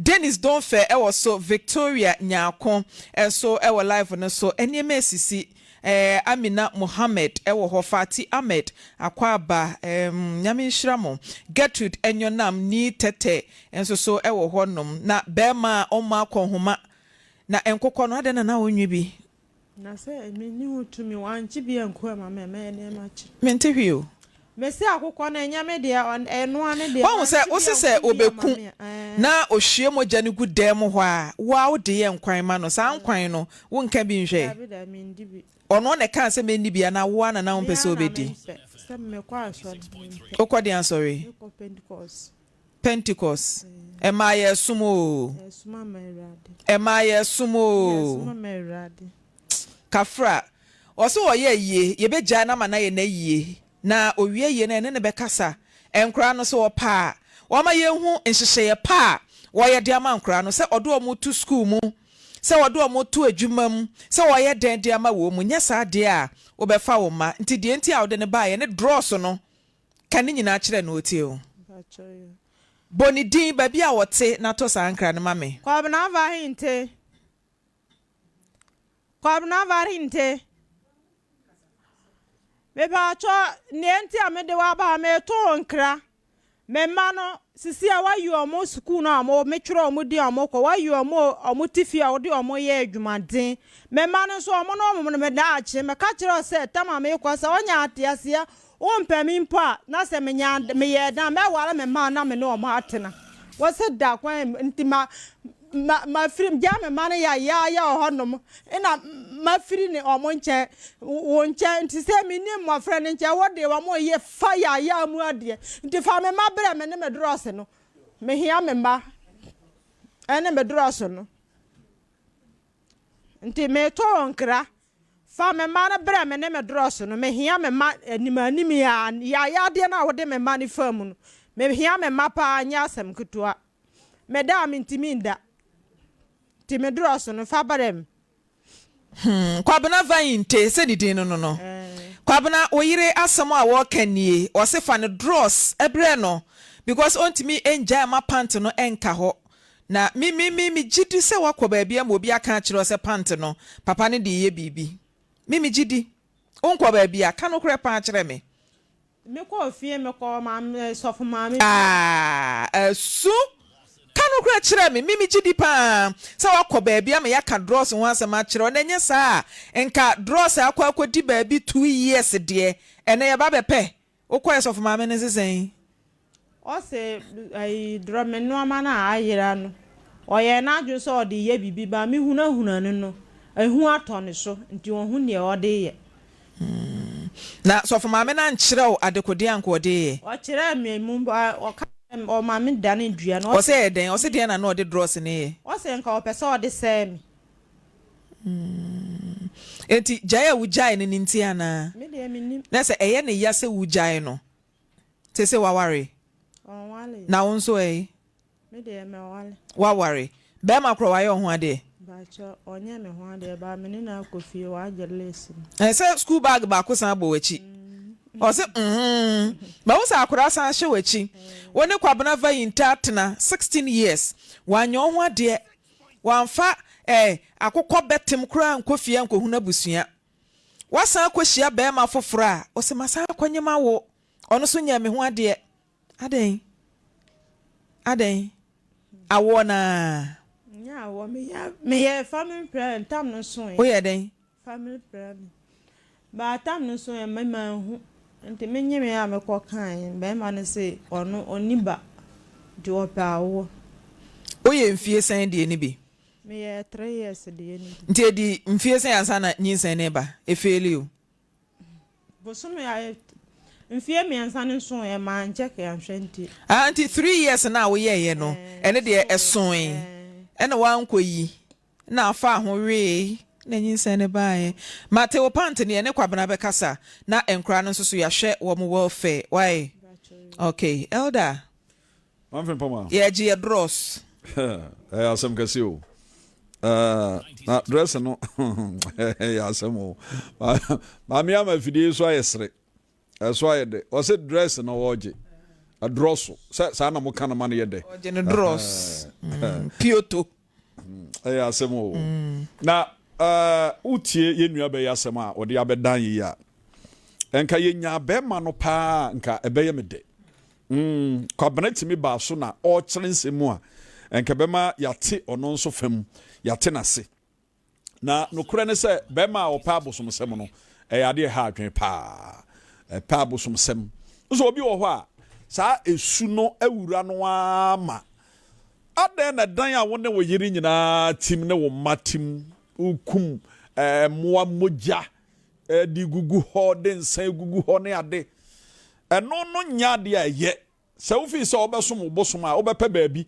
Dennis Donfɛ ɛwɔ so, Victoria Nyarko nso ɛwɔ live no so. Nneɛma esisi. Eh, Amina Mohammed ɛwɔ hɔ, Fati Ahmed, Akwaaba, ehm, Nyame nhyira mo. Gertrude Enyonam Nii Tɛtɛ nso so ɛwɔ hɔ nom. Na bɛɛma a ɔmmɔ akɔnhoma na nkokɔ no adɛn na na ɔnwe bi? Na sɛ menni ho tumi, wɔankye bi anku ama me a, mɛyɛ dɛn makye? Mente hwee o. Mese akokɔ no ɛnyɛ me deɛ ɛnoa ne deɛ Wahu sɛ wante wose bi a sɛ wodi bi ama obeku me a ɛɛ. na ohwie mogya no gu dan mu hɔ a, wo ara wode yɛ nkwan ma no. Saa nkwan no, wonka bi nhwɛ? Dabi dabi mendi bi. Ɔno na ɛkaa sɛ menni bi anaa wo ara na na Me wompɛ sɛ ara na wobɛdi? mempɛ sɛ mekɔ asɔre mempɛ. Wokɔ deɛn asɔre? Mekɔ Pentecost. Pentecost. Ɛmaa yɛsom oo. Yɛsom ama Awurade. Ɛmaa yɛsom oo. Yɛsom ama Awurade. Kafra, ɔse ɔyɛ ayie, yɛbɛgyae no ama no ayɛ n'ayie, na ɔwie ayie no a yɛne no bɛkasa. Nkoraa no sɛ ɔpɛ a, wama yɛnhu nhyehyɛeɛ pa a wɔyɛ de ama nkoraa no, sɛ ɔde wɔn to sukuu mu, sɛ ɔde wɔn to adwuma mu, sɛ ɔyɛ dɛn de ama wɔn mu. Nyɛ saa deɛ a, wobɛfa wo mma. Nti deɛ nti a wode no baeɛ ne drɔɔso no, ka ne nyinaa kyerɛ no ɔtie o. Bɔ ne din, baabi a ɔte, na to saa nkra no ma me. Kwabena Vahinte. Kwabena Varinte, Mepaakyɛ nea nti a mede wo aba ha, mereto wo nkra. Me mma no, sisi a woayi wɔn sukuu no a wɔn metwerɛ wɔn din a wɔkɔ, woayi wɔn a wɔte fie a wode wɔn yɛ adwumaden. Me mma no nso, wɔn ne wɔn no me daakye. Meka kyerɛ wo sɛ, tam a merekɔ sɛ wonya ateaseɛ Wompɛ me mpo a, na sɛ menya meyɛɛ dɛn a, mɛware me mma na me ne wɔn atena. Wɔse da kwan nti ma ma mafiri gyaa me mma no yayaaya wɔ hɔnom na mafiri ne wɔn nkyɛn wo nkyɛn nti sɛ menni mmɔfra no nkyɛn wode wɔn yɛ fa yaayaa mu adeɛ nti fa me mma brɛ me ne me dorɔse no mehia me mma ɛne me dorɔse no nti meto wo nkra Fa me mma no brɛ me ne me dorɔso no, mehia me mma animanim yi ara, yaayadeɛ no a wode me mma no faa mu no, mehia me mma pa ara, nyɛ asɛm ketewa. Meda a mentumi nda, nti me dorɔso no, fa brɛ me. Hmm, Kwabena Vayinte, sɛ ne din no no no. Kwabena, wo yere asɛm a wɔreka nie, ɔse fa no drɔs brɛ no because ɔntumi ngyae mma pant no nka hɔ. Na me me me me gye di sɛ woakɔ baabi ama obi aka akyerɛ wo sɛ pant no, papa no de reyɛ biribi. Me me gye di. Wonkɔ baabi a, ka nokorɛ paa kyerɛ me. Me kɔɔ fie, me kɔɔ maame, sɔfo maame bi. Ah, asu! Ka nokorɛ kyerɛ me. Me me gye di paa sɛ woakɔ baabi ama yɛaka drɔs ho asɛm akyerɛ wo, na ɛnyɛ saa a, nka drɔs a akɔ akɔdi baabi 2 years deɛ, ɛnnɛ yɛba abɛpɛ. Wokɔɛ sɔfo maame no se sɛn? Ɔse ayi drɔ me nnoɔma no a ayera no ɔyɛɛ n'adwene sɛ ɔde yɛ biribi but me hunahuna no no ehu atɔ ne so nti ɔnhu neɛ ɔde yɛ. Na sɔfo maame no ankyerɛ wo adekodeɛ a anka ɔde yɛ? Ɔkyerɛɛ me mu ɔka kyerɛɛ me ɔma me dane dua no ɔse. Ɔse ɛyɛ dɛn? Ɔse deɛn na na ɔde drɔs no yɛ? Ɔse nka ɔpɛ sɛ ɔde sɛe me. Enti gyae a wugyae no no nti anaa? Me deɛ mennim. Na sɛ ɛyɛ no ya sɛ wugyae no, seesei waware? Ɔnwaree. Na wo nso ɛ? Me deɛ maware. Woaware. Barima korɔ wayɛ wo ho adeɛ? Mpakyɛ, ɔnyɛɛ me ho adeɛ but me ne no akɔ fie, wagye lace no. Ɛɛ sɛ school bag baako san bɔ w'akyi. Ɔse mm. Mahu sɛ akwadaa san hyɛ w'akyi. Wo ne Kwabena Vayinta atena 16 years, wanyɛ wo ho adeɛ. Wamfa eh, akokɔ bɛtem koraa ankɔ fie ankɔhunu abusua. Woasan akɔhyia barima foforɔ a, ɔse masan akɔnyem awo. Ɔno nso nyɛɛ me ho adeɛ. Adɛn? Adɛn? Awoɔ no ara? Nyɛ awoɔ, meyɛ, meyɛɛ family planning, tam no soeɛ. Woyɛɛ dɛn? Family planning. But tam no so ɛ me manhu nti me nyemee a me kɔ kae bɛɛma no se ɔno ɔnni ba nti ɔpɛ awoɔ. Woyɛ mfie sɛn deɛ no bi? Me yɛɛ 3 years deɛ no bi. Nti ɛdi mfie sɛn ansa na nyinsɛn no reba? Ɛfeeli o. Bosome a mfie mmiɛnsa no nso ɛ man check anhwɛ nti. Ah nti 3 years no a woyɛeɛ no ɛno deɛ ɛsoe ɛna woankɔ yi? Na afaa ho wee na nyinsɛn no baeɛ. Mate wo pant no yɛne Kwabena bɛkasa na nkoraa no nso so yɛahwɛ wɔn welfare wai ok Elder Mamfe mpɔma. Yɛgye yɛ drɔs. Ɛyɛ asɛm kɛse o. Na dress no ɛyɛ asɛm o. Maame ama afidie so ayɛ sere. Ɛso ayɛ dɛ. Ɔse dress no ɔgye. Drɔso. Sɛ saa na moka no ma no yɛ dɛ. Ɔgye no drɔs. Pioto. Ɛyɛ asɛm o. Na wotie yɛn nua bɛyɛ asɛm a ɔde abɛdan yi a, nka yɛnya bɛrima no paa nka ɛbɛyɛ me dɛ. Mm, Kwabena tumi baa so na ɔrekyerɛ nsɛm mu a, nka ɛbɛma yɛate ɔno nso fam, yɛate n'ase. Na nokorɛ ne sɛ, barima a ɔpɛ abosomsɛm no, ɛyɛ adeɛ ɛha adwene paa. Ɛpɛ abosomsɛm. Nso obi wɔ hɔ a, saa esu no awura no ara ma. Adɛn na dan a wo ne wo yere nyinaa tim ne wo mma tim, wokum mmoa mogya de gugu hɔ, de nsa gugu hɔ ne ade. Ɛno no nyɛ ade a ɛyɛ. Sɛ wofii sɛ wobɛsom wo bosom a, wobɛpɛ baabi.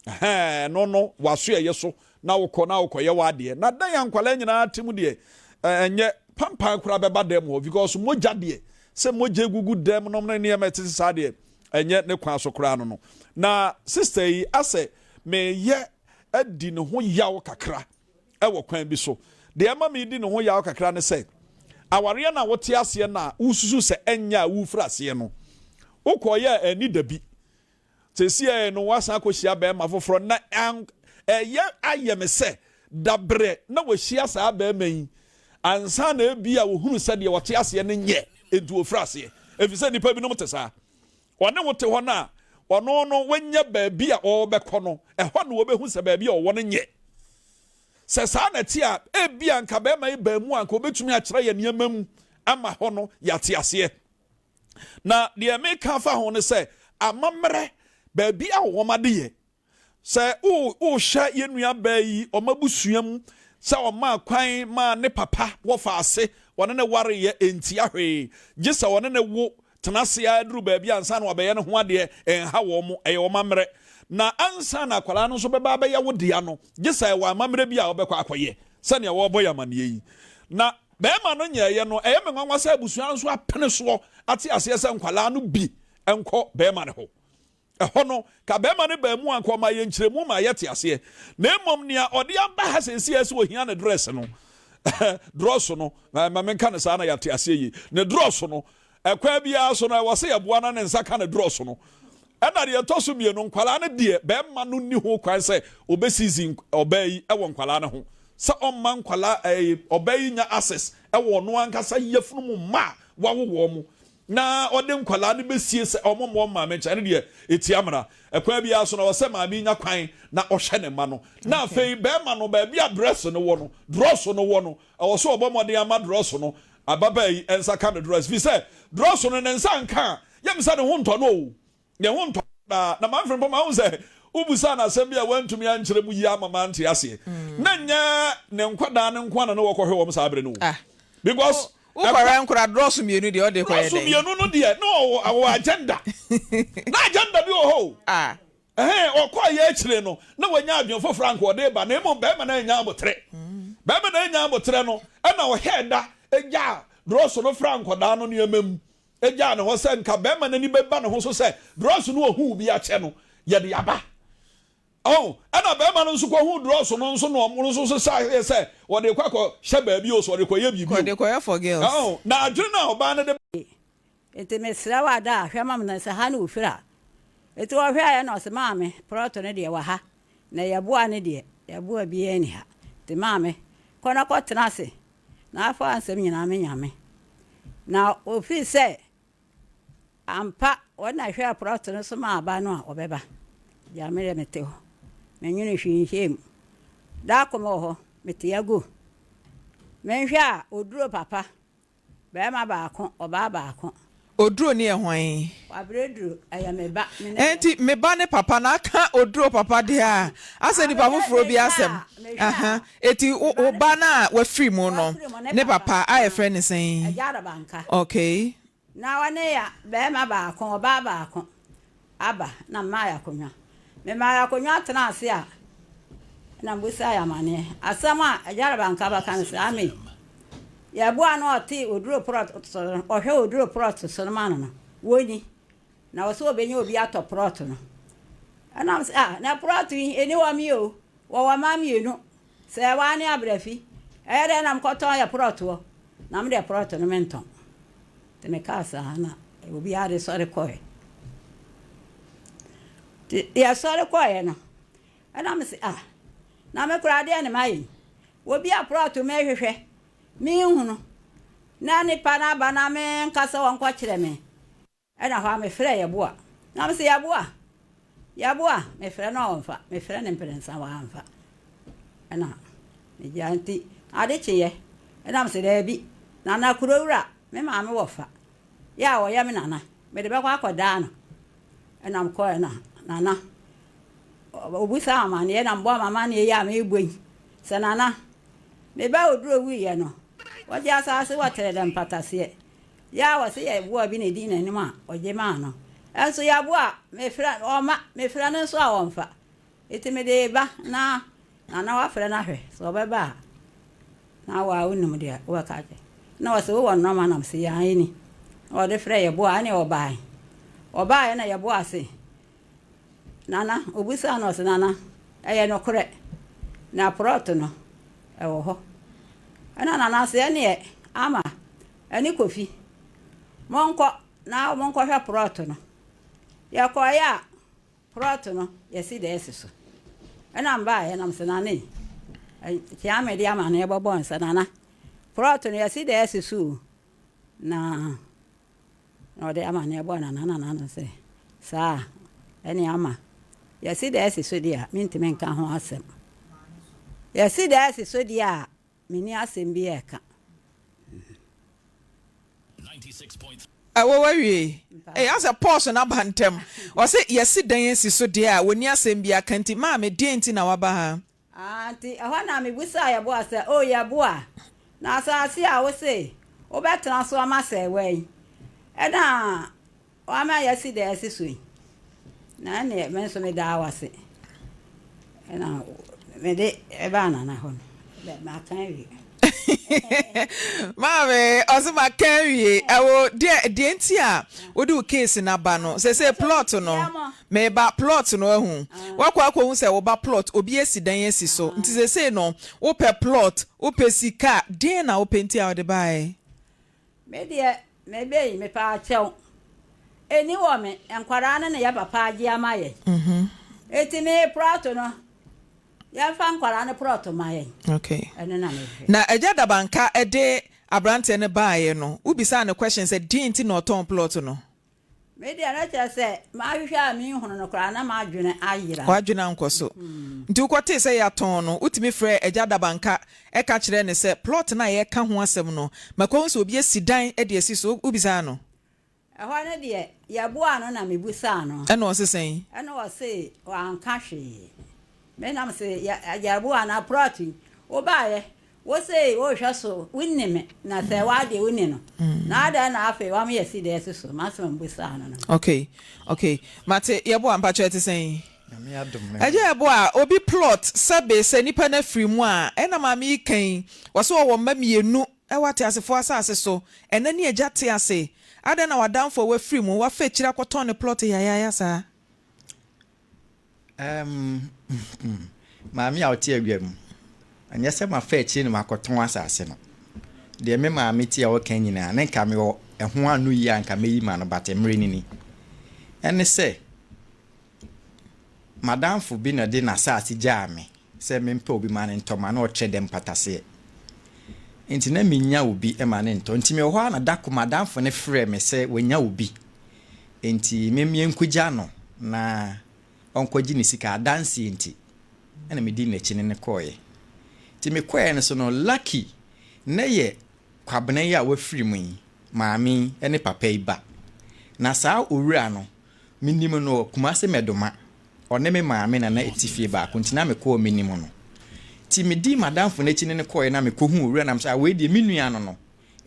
Ɛhɛn, ɛno no, w'asoɛeɛ so na wokɔ na wokɔyɛ w'adeɛ. Na dan a nkwadaa nyinaa te mu deɛ, ɛnyɛ pampan koraa bɛba dan mu hɔ because mogya deɛ, sɛ mogya egugu dan mu nom ne nneɛma ɛtete saa deɛ, ɛnyɛ ne kwan so koraa no no. Na sister yi asɛ meyɛ adi ne ho yaw kakra wɔ kwan bi so. Deɛ ɛma medi ne ho yaw kakra ne sɛ, awareɛ no a wote aseɛ no a wosusu sɛ ɛnyɛ a worefiri aseɛ no, wokɔeɛ a anni da bi. Seesei no woasan akɔhyia barima foforɔ na ɛyɛ ayɛ me sɛ dabrɛ na wahyia saa barima yi ansa na ebia wɔhunu sɛ deɛ ɔte aseɛ no nyɛ enti wɔfiri aseɛ. Ɛfiri sɛ nnipa binom te saa. Ɔne wo te hɔ no a, ɔno no wanya baabi a ɔrebɛkɔ no, ɛhɔ na wɔbɛhu sɛ baabi a ɔwɔ no nyɛ. Sɛ saa na ɛte a, ebia anka barima yi baa mu a, anka ɔbɛtumi akyerɛ yɛn nneɛma mu ama hɔ no yɛate aseɛ. Na deɛ meka afa ho ne sɛ, amammerɛ, baabi a wɔn adeyɛ Sɛ wohwɛ yɛn nuabaa yi, wɔn abusua mu, sɛ ɔmaa kwan maa ne papa wɔfa ase, wɔne no wareeɛ, ɛntia hwee, gye sɛ wɔne no wo tena ase ara duru baabi ansa na wabɛyɛ ne ho adeɛ, ɛnha wɔn, ɛyɛ wɔn ammerɛ. Na ansa na akwadaa no nso bɛba abɛyɛ wo dea no, gye sɛ ɛwɔ amammerɛ bi a wobɛkɔ akɔyɛ, sɛdeɛ wɔrebɔ yɛn amanneɛ yi. Na barima no nyɛeɛ no, ɛyɛ me nwanwa sɛ abusua no nso apene soɔ ate aseɛ sɛ nkwadaa no bi nkɔ barima no hɔ. Ɛhɔ no, ka barima no baa mu a, anka ɔma yɛn nkyerɛmu ma yɛte aseɛ. Na mmom nea ɔde aba ha seesei sɛ ohia ne dress no, drɔso no, ma menka no saa na yɛate aseɛ yie, ne drɔso no, ɛkwan biara so no, ɛwɔ sɛ yɛboa na ne nsa ka ne drɔso no. Ɛna deɛ ɛtɔ so mmienu, nkwadaa no deɛ, barima no nni ho kwan sɛ ɔbɛsizi ɔbaa yi wɔ nkwadaa no ho, sɛ ɔmma nkwadaa, ɛɛ, ɔbaa yi nya access wɔ ɔno ankasa yafunu mu mma a wawo wɔn. na ɔde nkwadaa no bɛsie sɛ wɔn mmoa wɔn maame nkyɛn, ɛno deɛ ɛtia mmara. Ɛkwan biara so no, ɛwɔ sɛ maame yi nya kwan na ɔhwɛ ne mma no. Na afei barima no, baabi a dress no wɔ no, drɔso no wɔ no, ɛwɔ sɛ ɔbɔ mmɔden ama drɔso no, ababaa yi nsa ka ne dress. Firi sɛ drɔso no, ne nsa nka a, yɛm sɛ ne ho ntɔ no o. Ne ho ntɔ no daa. Na Manfred mpo, mahu sɛ wobisaa no asɛm bi a wantumi ankyerɛ mu yie amma mante aseɛ. Na nyɛ ne nkwadaa no nko ara na na wɔkɔhwɛ wɔn saa bere no o. Because Wokɔhwɛ nkora drɔso mmienu deɛ ɔde kɔyɛ Drɔso dɛn? mmienu no deɛ na ɔwɔ ɔwɔ agenda. Na agenda bi wɔ hɔ o. Ɛhɛn, ɔkɔeɛ akyire no, na wanya adwene foforɔ a anka ɔde reba, na mmom barima no annya aboterɛ. Barima no annya aboterɛ no, ɛna ɔhɛɛ da gyaa drɔso no fraa nkwadaa no nneɛma mu. Egyaa ne hɔ sɛ nka bɛrima no ani bɛba ne ho so sɛ drɔs no ohuu bi akyɛ no, yɛde aba. Oh, ɛna bɛrima no nso kɔhuu drɔs no nso na ɔmo nso sesaeɛ sɛ wɔde rekɔ akɔhyɛ baabi o, sɛ ɔde rekɔyɛ biribi o. Ɔde kɔyɛ for girls. Oh, na adwene no a ɔbaa no de. Nti mesrɛ wo ada a hwɛ ma me na sɛ ha ne wo firi a. Nti ɔhwɛeɛ na ɔse maame prɔto no deɛ wɔ ha na yɛboa no deɛ yɛboa biara nni ha. Nti maame kɔ na kɔtena ase Na afa nsɛm nyinaa me Nyame. Na ofii sɛ ampa wɔn na ɛhwɛɛ prɔt no so maa aba no a wɔbɛba. Gya me deɛ mete hɔ. Menwene hwee nhyɛɛ mu. Da ko mewɔ hɔ, mete ago. Menhwɛ a oduro papa, barima baako, ɔbaa baako. Oduro ne yɛ hwan? Kwabrɛ duro, ɛyɛ me ba, me ne Enti me ba ne papa na aka oduro papa deɛ a, asɛ nipa foforɔ bi asɛm. Aha, eti wo wo ba no a wafiri mu no, ne papa a yɛfrɛ no sɛn? Agya Arabanka. Okay. Na ɔne ya barima baako, ɔbaa baako aba na memaa yɛ akonnwa. Memaa yɛ akonnwa tenaa ase a, na mebisaa yɛ amaneɛ. Asɛm a Agya Arabanka bɛka ne sɛ, Ame, yɛboa no ɔte oduro prɔt so no, ɔhwɛ oduro prɔt so no ma no no, wɔnni. Na ɔsɛ ɔbɛnya obi atɔ prɔt no. Ɛna mesɛ, ah, na prɔt yi, ɛni hɔ me o, wɔwɔ mma mmienu. Sɛ waa ne abrafi, ɛyɛ dɛn na mekɔtɔn yɛ prɔtoɔ? Na me deɛ prɔto no mentɔn. Nti mekaa saa na obiara de sɔre kɔɛ. Nti yɛsɔre kɔɛ no, ɛna mese ah, na me koraa deɛ ne mayɛ yi? Obi a prɔto mehwehwɛ, menhunu, na nipa no aba na menka sɛ ɔnkɔkyerɛ me. Ɛna hɔ ara mefrɛɛ Yeboah, na mese, Yeboah! Yeboah! Mefrɛ no a ɔmfa, mefrɛ no mprɛnsa wamfa. Ɛna megyae nti ade kyeeɛ, ɛna mese, Daabi, Nana Kurowura, me maame wɔfa, yɛ a ɔyɛ me nana, Mede bɛkɔ akɔdaa no. Ɛna mekɔɛ na Nana ɔbisaa amaneɛ na mebɔɔ m'amaneɛ yi a merebɔ yi sɛ Nana, me ba Oduro wuiɛ no, wɔgye asaase wɔ Trɛdɛ mpataseɛ. Yɛ a wɔse yɛboa bi na ɛdii n'anim a ɔgye maa no. Ɛnso yɛboa a, mefrɛ no ɔmma, mefrɛ no nso a ɔmfa. Enti mede reba na Nana wafrɛ no ahwɛ sɛ ɔbɛba a, na wo a wonim deɛ wobɛka akyerɛ. Na ɔse wowɔ nnɔma na mese aane ni. Na ɔde frɛ yɛboa ɛne ɔbae. Ɔbaeɛ na yɛboa se Nana, ɔbisaa no ɔse Nana ɛyɛ nokorɛ na prɔt no ɛwɔ hɔ. Ɛna Nana se ɛneɛ Ama ɛne Kofi monkɔ na monkɔhwɛ prɔt no. Yɛkɔeɛ a Prɔt no yɛsi dɛ si so. Ɛna mbaeɛ na mese Nana ei, kyea me de amaneɛ bɔbɔɔ nsa Nana, prɔt no yɛsi dɛ si so o. Na na ɔde amaneɛ bɔɔ Nana na Nana se saa a ɛne ama yɛsi dɛ si so deɛ a mentumi nka ho asɛm. Yɛsi dɛ si so deɛ a Menni asɛm bi reka. Ɛwɔ wawie. Ei asɛ pause no aba ntɛm. Ɔse yɛse dan asi so deɛ a wɔnni asɛm biara ka nti maame deɛn nti na waba ha? Ah nti ɛhɔ na mebisaa Yeboah sɛ, Oh Yeboah, na asase a wose wobɛtena so ama sɛewa yi, ɛna Woama yɛasi deɛ yɛasi so yi, na ɛnneɛ me nso medaa wo ase. Ɛna mede ɛbaa Nana hɔ no, maka awie. Maame, ɔse maka awie. Ɛwo deɛ deɛ nti a wode wo case no aba no, sese plot no, meba plot no ahu. Wakɔ akɔhu sɛ woba plot, obi asi dan asi so. Nti sese no, wopɛ plot, wopɛ sika, deɛn na wopɛ nti a wode baeɛ? Me deɛ me bɛ yi mepaakyɛw ɛni wɔ me nkwadaa no na yɛ papa agye ama yɛn eti me prɔto no yɛnfa nkwadaa no prɔto ma yɛn okay ɛno na mehwɛ. Na agya Dabanka de abranteɛ no baeɛ no wobisaa no question sɛ deɛn nti na ɔtɔn plot no? Me deɛ na kyerɛ sɛ mahwehwɛ a menhunu no koraa na m'adwene ayera. W'adwene ankɔ so. Nti wokɔtee sɛ yɛatɔn no, wotumi frɛɛ Agya Dabanka ka kyerɛɛ no sɛ plot no a yɛreka ho asɛm no, makɔhu sɛ obi asi dan de asi so. Wobisaa no? Ɛhɔ no deɛ, yɛboaa no na mebisaa no. Ɛna ɔse sɛn? Ɛna ɔse wanka hwee. Me na mese, yɛboaa no, plot yi, wobaeɛ, Wo se wo hwɛ so wo nni me na sɛ wa deɛ wo ni no na adɛn na afei wa me yɛ si deɛ si so m'asɛm a me busaa no no. Ok ok mate yɛboa mpakyɛ ɛte sɛn. Nyame adom me Agya ho. yɛboa obi plot sɛbe sɛ nipa no afiri mu a ɛna maame yi ka yi wɔse ɔwɔ mma mienu ɛwɔ ateasefoɔ asase so ɛna ne agya te ase adɛn na wadamfo a wafiri mu wafa akyiri akɔtɔn ne plot yayaaya saa. Ɛɛm, maame a ɔte adwa mu, ɛnyɛ sɛ mafa akyire na makɔtɔn asase no. Deɛ me maame te a ɔka nyinaa, ne nka mewɔ ɛho ano yie a nka mɛyi ma no, but mmerɛ no ni. Ɛne sɛ, madamfo bi na ɔde n'asase gyaa me sɛ mempɛ obi ma no ntɔ ma na ɔkyerɛ dɛ mpataseɛ. Nti na mennya obi ma no ntɔ. Nti mewɔ hɔ ara na da ko madamfo no frɛɛ me sɛ wanya obi. Enti me menkogya no na ɔnkɔgye ne sika, adanseɛ nti ɛna medii n'akyi ne no kɔeɛ. Nti mekɔeɛ no so no, Lucky na ɛyɛ Kwabena yi a wafiri mu yi maame yi ne papa yi ba. Na saa owura no, menim no wɔ Kumasi Mɛdoma, ɔne me maame na na ɛte fie baako nti na mekɔɔ menim no. Nti medii m'adamfo no akyi ne no kɔeɛ na mekɔhuu owura no na mesɛ ah wei deɛ me nua no no.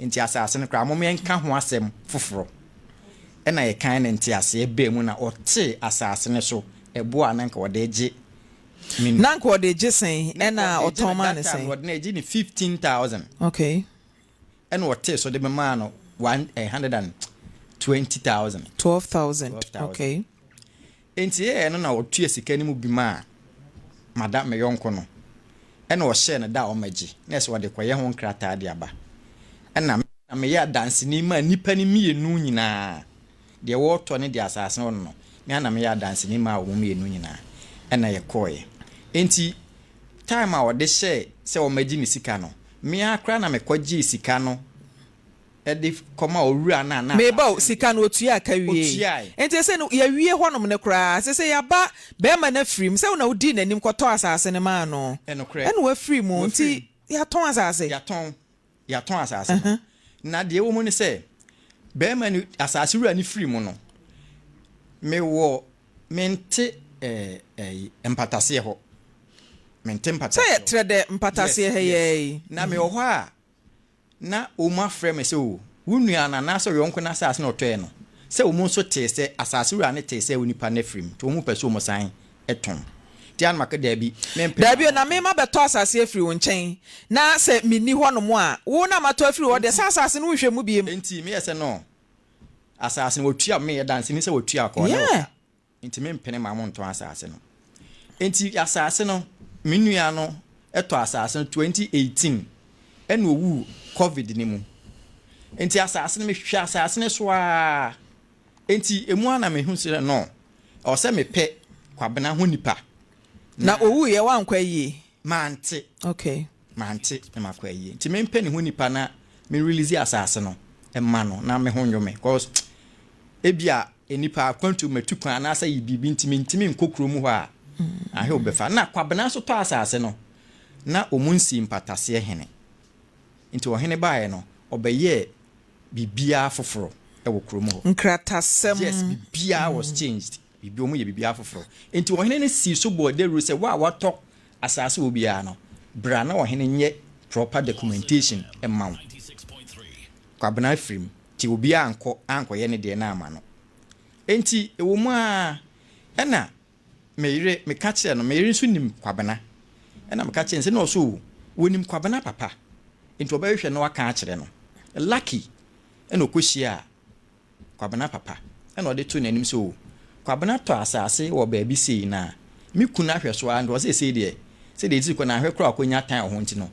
Enti asase no koraa, mom yɛnka ho asɛm foforɔ. Ɛna yɛkan no nteaseɛ baa mu na ɔtee asase no so ɛboɔ a na nka ɔde regye me Na nka ɔde regye sɛn? Na Ɛna ɔde regye ɔtɔn no maa that no time sɛn? no ɔde no regye no 15,000. Okay. Ɛna ɔtee so de memaa no 120,000. 12,000. 12,000. Okay. Enti ɛyɛɛ no na ɔtua sika no mu bi maa madam, me yɔnko no, ɛna ɔhyɛɛ no da a ɔmmɛgye, na ɛsɛ ɔde kɔyɛ ho nkrataa de aba. Ɛna me na meyɛ adanseni maa nnipa no mmienu nyinaa, deɛ wɔretɔ ne deɛ asase no wɔ no no, me ara na meyɛ adanseni maa wɔn mmienu nyinaa, ɛna yɛkɔeɛ. Enti time a ɔde hyɛɛ sɛ ɔmmɛgye ne sika no, me ara koraa na mekɔgyee sika no de kɔma owura no a na Meba o, asase no sika no otuaa ka wiei. Otuae. Enti sesei no yɛawie hɔnom no koraa, sesei yɛaba barima no afiri mu, sɛ wo na wodii n'anim kɔtɔɔ asase no maa no, Nokorɛ. ɛna wafiri mu, Wafiri nti mu. yɛatɔn asase. Yɛatɔn, yɛatɔn asase no. Na deɛ ɛwɔ mu ne sɛ, Bɛrima no, asase wura no firi mu no, mewɔ, mente ɛɛ ɛyi mpataseɛ hɔ. Mente Sɛ mpataseɛ yɛ hɔ. trɛ dɛ mpataseɛ Yes, ha yes. yɛɛ yi. Na mewɔ hɔ a, na wɔn afrɛ me sɛ, O, wo nua no anaasɛ wo yɔnko no asase na ɔtɔeɛ no, sɛ wɔn nso tee sɛ asase wura no tee sɛ onipa no afiri mu, nti wɔn pɛ sɛ wɔsan tɔn. Nti ana maka, Daabi, mempene Daabi o, ma na wɔntɔn. me mabɛtɔ asase afiri wo nkyɛn, na sɛ menni hɔnom a, wo na matɔ afiri hɔ deɛ, Enti, sɛ asase no wonhwɛ mu bio. enti meyɛ sɛ no, asase no wɔtua, meyɛ danseni sɛ wɔtua kɔ, ɔne wo Yeah. ka. Enti mempene ma montɔn asase no. Enti asase no, me nua no tɔ asase no 2018 ɛna owuu covid no mu. Enti asase no, mehwɛ asase no so ara. Enti emu ara na mehu sɛ no, ɛwɔ sɛ mepɛ Kwabena ho nipa. Na Na owuiɛ, woankɔ ayie? mante. Okay. Mante na makɔ ayie. Nti mempɛ ne ho nipa na me release asase no mma no na me ho nnwo me cause ebia nnipa akwantu matu kwan anaasɛ yɛ biribi nti mentumi nkɔ kuro mu hɔ a ahe wobɛfa. Na Kwabena nso tɔ asase no na wɔn nsii mpataseɛ hene. Nti ɔhene baeɛ no ɔbɛyɛɛ biribiara foforɔ wɔ kuro mu hɔ. Nkratasɛm. Yes, biribiara was changed. Biribi, wɔyɛ biribiara foforɔ. Enti ɔhene no sii so bɔɔ dawuro sɛ, Wo a woatɔ asase wɔ biara no, bra na ɔhene nyɛ proper documentation mma wo. Kwabena firim, nti obiara ankɔ ankɔyɛ ne deɛ no amma no. Enti ɛwɔ mu ara, ɛna me yere, meka kyerɛɛ no, me yere nso nim Kwabena. Ɛna meka kyerɛɛ no sɛ, na ɔse o, wɔnim Kwabena papa, enti ɔbɛhwehwɛ na waka akyerɛ no. Lucky, ɛna ɔkɔhyiaa Kwabena papa na ɔde too n'anim sɛ o, Kwabena tɔ asase wɔ baabi sei na me kunu ahwɛ so ara nti ɔse sei deɛ sɛdeɛ ɛsi kɔ no ahwɛ koraa ɔkɔnya tan wɔ ho nti no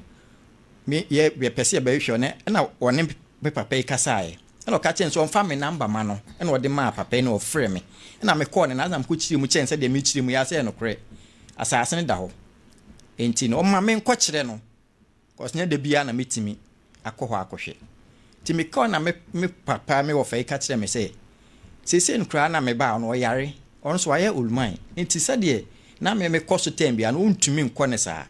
me yɛ yɛpɛ sɛ yɛbɛhwehwɛ ɔne ɛna ɔne me papa yi kasaeɛ ɛna ɔka kyerɛ no sɛ ɔmfa me namba ma no ɛna ɔde maa papa yi na ɔfrɛ me ɛna mekɔɔ ne na mekɔkyerɛ mu kyɛn sɛdeɛ mekyerɛ mu yɛ asɛ nokorɛ asase no da hɔ nti no ɔma menkɔkyerɛ no Cause nyɛ da biara na mɛtumi akɔ hɔ akɔhwɛ. Nti mekɔɔ na me me papa me wɔfa yi ka kyerɛɛ me sɛ, seesei no koraa na me ba no ɔyare, ɔno nso wayɛ oluman, nti sɛdeɛ na me mekɔ so tɛm biara no ɔntumi nkɔ no saa.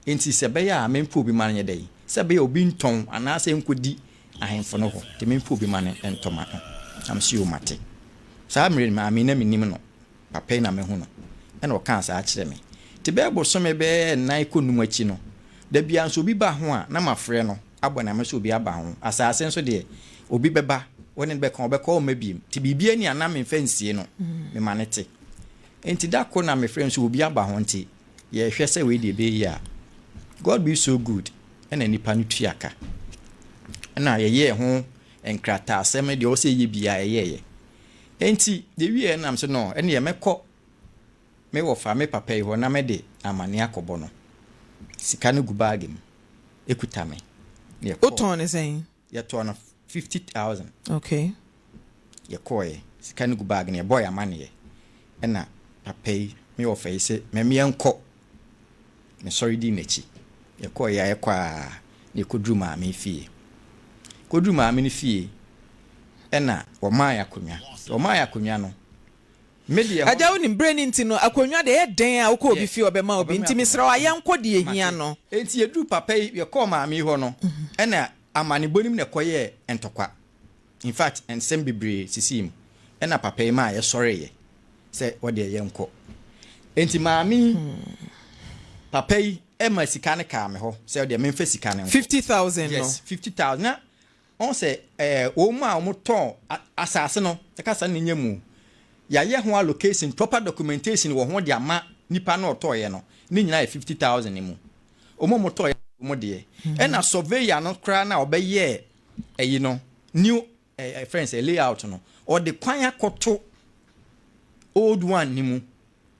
Nti sɛ ɛbɛyɛ a mempɛ obi ma no nyɛ dɛn? Sɛ ɛbɛyɛ a obi ntɔn anaasɛ nkɔdi ahemfo no hɔ, nti mempɛ obi ma no ntɔ ma no. Na mese yoo mate. Saa mmerɛ no maame na mennim no. Papa yi na mahu no. Ɛna ɔkaa saa kyerɛɛ me. Nti bɛyɛ bosome bɛyɛ nnan kɔ num akyi no, da biara nso obi ba ho a, na mafrɛ no abɔ no amanneɛ sɛ obi aba ho. Asase nso deɛ, obi bɛba, wo ne no bɛka, ɔbɛkɔ ɔmma bio. Nti biribiara ni a na memfa nsie no, mema no te. Nti da koro na mefrɛ no sɛ obi aba ho nti yɛrehwɛ sɛ wei deɛ ɛbɛyɛ yie a. God be so good, ɛna nipa no tua ka. Ɛna yɛyɛɛ ho nkrataasɛm ne deɛ ɔwɔ sɛ yɛyɛ biara yɛyɛeɛ. Enti yɛwieɛ no na mese no ɛneɛ mɛkɔ me wɔfa me papa yi hɔ na mede amaneɛ akɔbɔ no. Sika no gu baage mu ɛkuta me. Na yɛkɔɔ. Wotɔn no sɛn? Yɛtɔɔ no 50,000. Okay. Yɛkɔɔɛ, sika no gu baage no yɛbɔɔ yɛn amaneɛ ɛna papa yi me wɔfa yi se mɛm yɛnkɔ. Mesɔre dii n'akyi. Yɛkɔeɛ a, yɛkɔ ara na yɛkɔduruu maame fie. Kɔduruu maame no fie, ɛna wɔmaa yɛn akonnwa. Wɔmaa yɛn akonnwa no, me deɛ hɔ. Agya wonim, berɛ no nti no, akonnwa deɛ ɛyɛ dɛn a wokɔ obi Yes, fie a ɔbɛma wo bi. ɔbɛma Nti akonnwa. mesrɛ wo a, yɛnkɔ deɛ ɛhia Mate. no. Enti yɛduruu papa yi, yɛkɔɔ maame yi hɔ no, ɛna amanebɔ no mu na ɛkɔyɛɛ ntɔkwa. In fact, nsɛm bebree sisii mu. Ɛna papa yi maa yɛsɔreeɛ sɛ wɔdeɛ yɛnkɔ. Enti maame yi, papa yi ma sika no kaa me hɔ sɛ ɔdeɛ memfa sika no nkɔ. 50,000 no? Yes, 50,000. Na wɔn sɛ ɛɛ wɔn a wɔtɔn asase no, ɛka saa na ɛnyɛ mu. Yɛayɛ ho allocation, proper documentation wɔ ho de ama nipa no ɔtɔeɛ no, ne nyinaa yɛ 50,000 no mu. Wɔn a wɔtɔeɛ wɔn deɛ. Ɛna surveyor no koraa no a ɔbɛyɛɛ ɛyi no new ɛɛ ɛfrɛ no sɛ layout no ɔde kwan akɔto old one no mu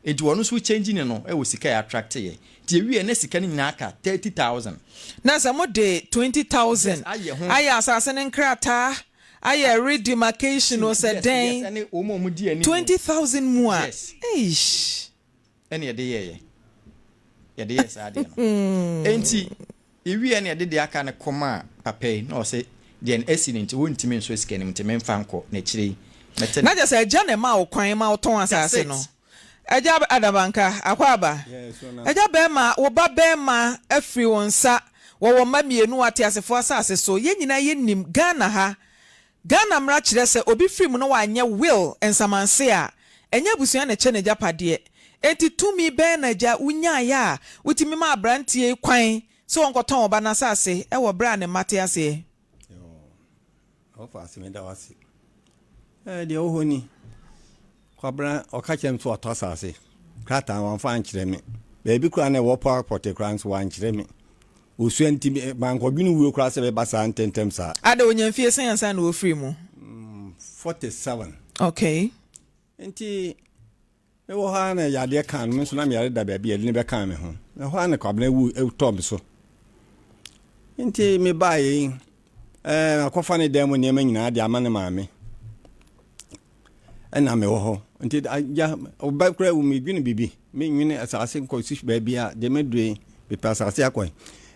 nti ɔno nso change ne no ɛwɔ sika yɛ attract yɛ nti ewie na sika no nyinaa aka 30,000. Na sɛ mo de 20,000 Yes, ayɛ ho. ayɛ asase no nkrataa ayɛ redemarcation o sɛ Yes, dɛn yes, ɛne wɔn a wɔn di anim. 20,000 mu a Yes. eish. Ɛna yɛde yɛɛyɛ yɛde yɛɛ saa adeɛ no enti Yɛwieɛ no yɛde deɛ aka no kɔmaa papa yi na ɔse deɛ no asi no nti wɔntumi nsɔ sika no mu nti memfa nkɔ na akyire yi mɛte Na ne. kyerɛ sɛ agya na ɛmaa wo kwan ma wotɔn That's asase it. no. Agya Adabanka, Akwaaba, agya barima, wo ba barima afiri wo nsa, wɔwɔ mma mmienu wɔ ateasefoɔ asase so. Yɛn nyinaa yɛnim, Ghana ha. Ghana mmara kyerɛ sɛ obi firi mu na wanyɛ will, nsamanse, a, ɛnyɛ abusua na ɛkyɛ n'agyapadeɛ. Enti tumi bɛn na agya wonyaeɛ a wotumi maa aberanteɛ yi kwan sɛ ɔnkɔtɔn wo ba no asase wɔ berɛ a ne mma te aseɛ? Yoo, ɔfa ase meda wo ase. Ɛɛ deɛ ɛwɔ hɔ ni, Kwabena ɔka kyerɛ me sɛ watɔ asase, krataa wamfa ankyerɛ me. Baabi koraa na ɛwɔ pɔtee koraa nso wankyerɛ me. Osua nti mankɔdwene wuo koraa sɛ ɛbɛba saa ntɛmntɛm saa. Ada onya mfie sɛn ansa na ɔfiri mu? 47. Okay. Nti mewɔ hɔ ara na yadeɛ kaa no, me nso na meyare da baabi a yɛde no bɛkaa me ho. Ɛhɔ ara na Kwabena wu tɔɔ me so. Nti mebaeɛ yi, ɛɛ akɔfa ne dan mu nneɛma nyinaa de ama ne maame. Ɛna mewɔ hɔ. Nti agya, ɔba koraa wu medwene biribi. Menwene asase nkɔsi baabi a deɛ maduru yi, mepɛ asase akɔ.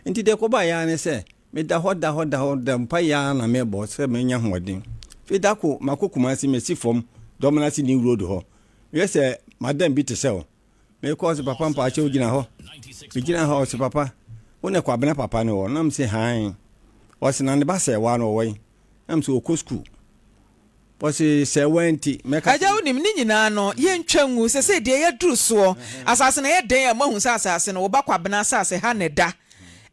Nti deɛ ɛkɔbaeɛ ara ne sɛ, meda hɔ da hɔ da hɔ da mpaeɛ ara na mebɔ sɛ mɛnya ahoɔden. Afei da ko makɔ Kumasi, masi fam Dɔmenase New Road hɔ. Meyɛ sɛ madam bi te sɛ wo. Mekɔ ɔse papa mpaakyɛw gyina hɔ. Megyina hɔ ɔse papa, wo ne Kwabena papa no wɔ? Na mese hann. Ɔse na ne ba sɛɛwaa no ɔwɔ he? Na mese ɔkɔ sukuu. Ɔse sɛ wanti mɛka Agya sɛ. wonim ne nyinaa no yɛntwa ngu sesei deɛ yɛaduru soɔ asase no ɛyɛ dɛn a moahu sɛ asase no wo ba Kwabena asase ha na ɛda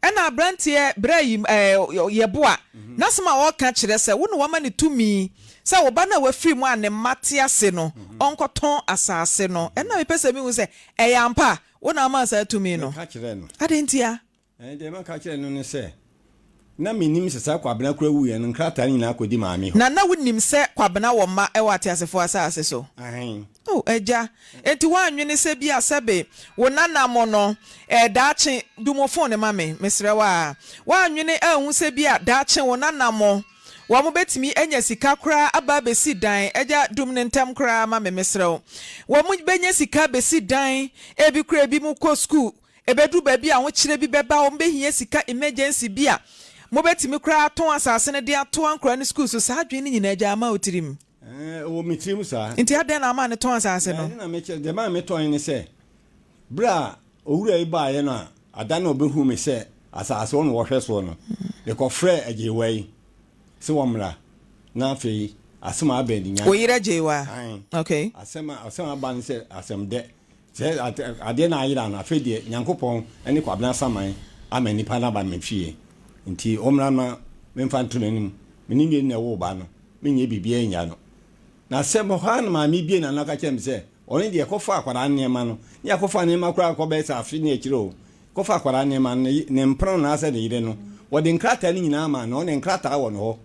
ɛna abranteɛ berɛ yi ɛɛ Yeboah n'asɛm a ɔreka kyerɛ sɛ wo na wama no tumi sɛ wo ba no a wafiri mu a ne mma te ase no ɔnkɔtɔn asase no ɛna mepɛ sɛ mehu sɛ ɛyɛ ampa wo na womaa saa tumi no Meka kyerɛɛ no. adɛn ntia? Ɛɛ, deɛ mɛka akyerɛ no ne sɛ, na mennim sɛ saa Kwabena koraa wuiɛ no, nkrataa no nyinaa kɔdi Maame hɔ. Na na wonim sɛ Kwabena wɔ mma wɔ ateasefoɔ asase so? Aane. O Agya, enti woannwene sɛ bi a sɛbe wo nana mo no, ɛɛ, daakye, dum wo fon no ma me, mesrɛ wo ara. Woannwene anhu sɛ bi a daakye wo nana mo, wɔn bɛtumi anya sika koraa aba abɛsi dan, Agya, dum no ntɛm koraa ma me, mesrɛ wo. Wɔn bɛnya sika abɛsi dan, ebi koraa ebinom kɔ sukuu, Ɛbɛduru baabi a ahokyerɛ bi bɛba, wɔbɛhia sika emergency bi a, mobɛtumi koraa atɔn asase no de atoa nkwadaa no sukuu so. Saa adwene no nyinaa agya ama wo tirim? Ɛɛ, ɛwɔ me tirim saa. Nti adɛn na ama no tɔn asase no? Ɛno na mekyerɛ, deɛ ɛmaa metɔn ne sɛ, berɛ a owura yi baeɛ no a, ada no a ɔbɛhuu me sɛ asase hɔ na wɔhwɛ soɔ no, mekɔfrɛɛ agyewa yi sɛ wɔmmra, na afei asɛm a aba ni, Wo yere agyewa? Ae. Okay. Asɛm a, asɛm a aba ne sɛ asɛm dɛ. Sɛ adeɛ no ayera no, afei deɛ Nyankopɔn ne Kwabena Asaman ama nnipa no aba me fie, nti ɔmmra na memfa nto n'anim. Me ne mmienu na ɛwoo ba no, menyɛ biribiara nnya no. Na sɛ hɔ ara na maame bue n'ano aka kyerɛ me sɛ, ɔno deɛ kɔfa akwadaa no nneɛma no, ne yɛakɔfa nneɛma koraa kɔ bɛyɛ sɛ afe ne akyire o, kɔfa akwadaa no nneɛma no, ne mpena anaasɛ ne yere no, wɔde nkrataa no nyinaa maa no, ɔno nkrataa wɔ ne hɔ.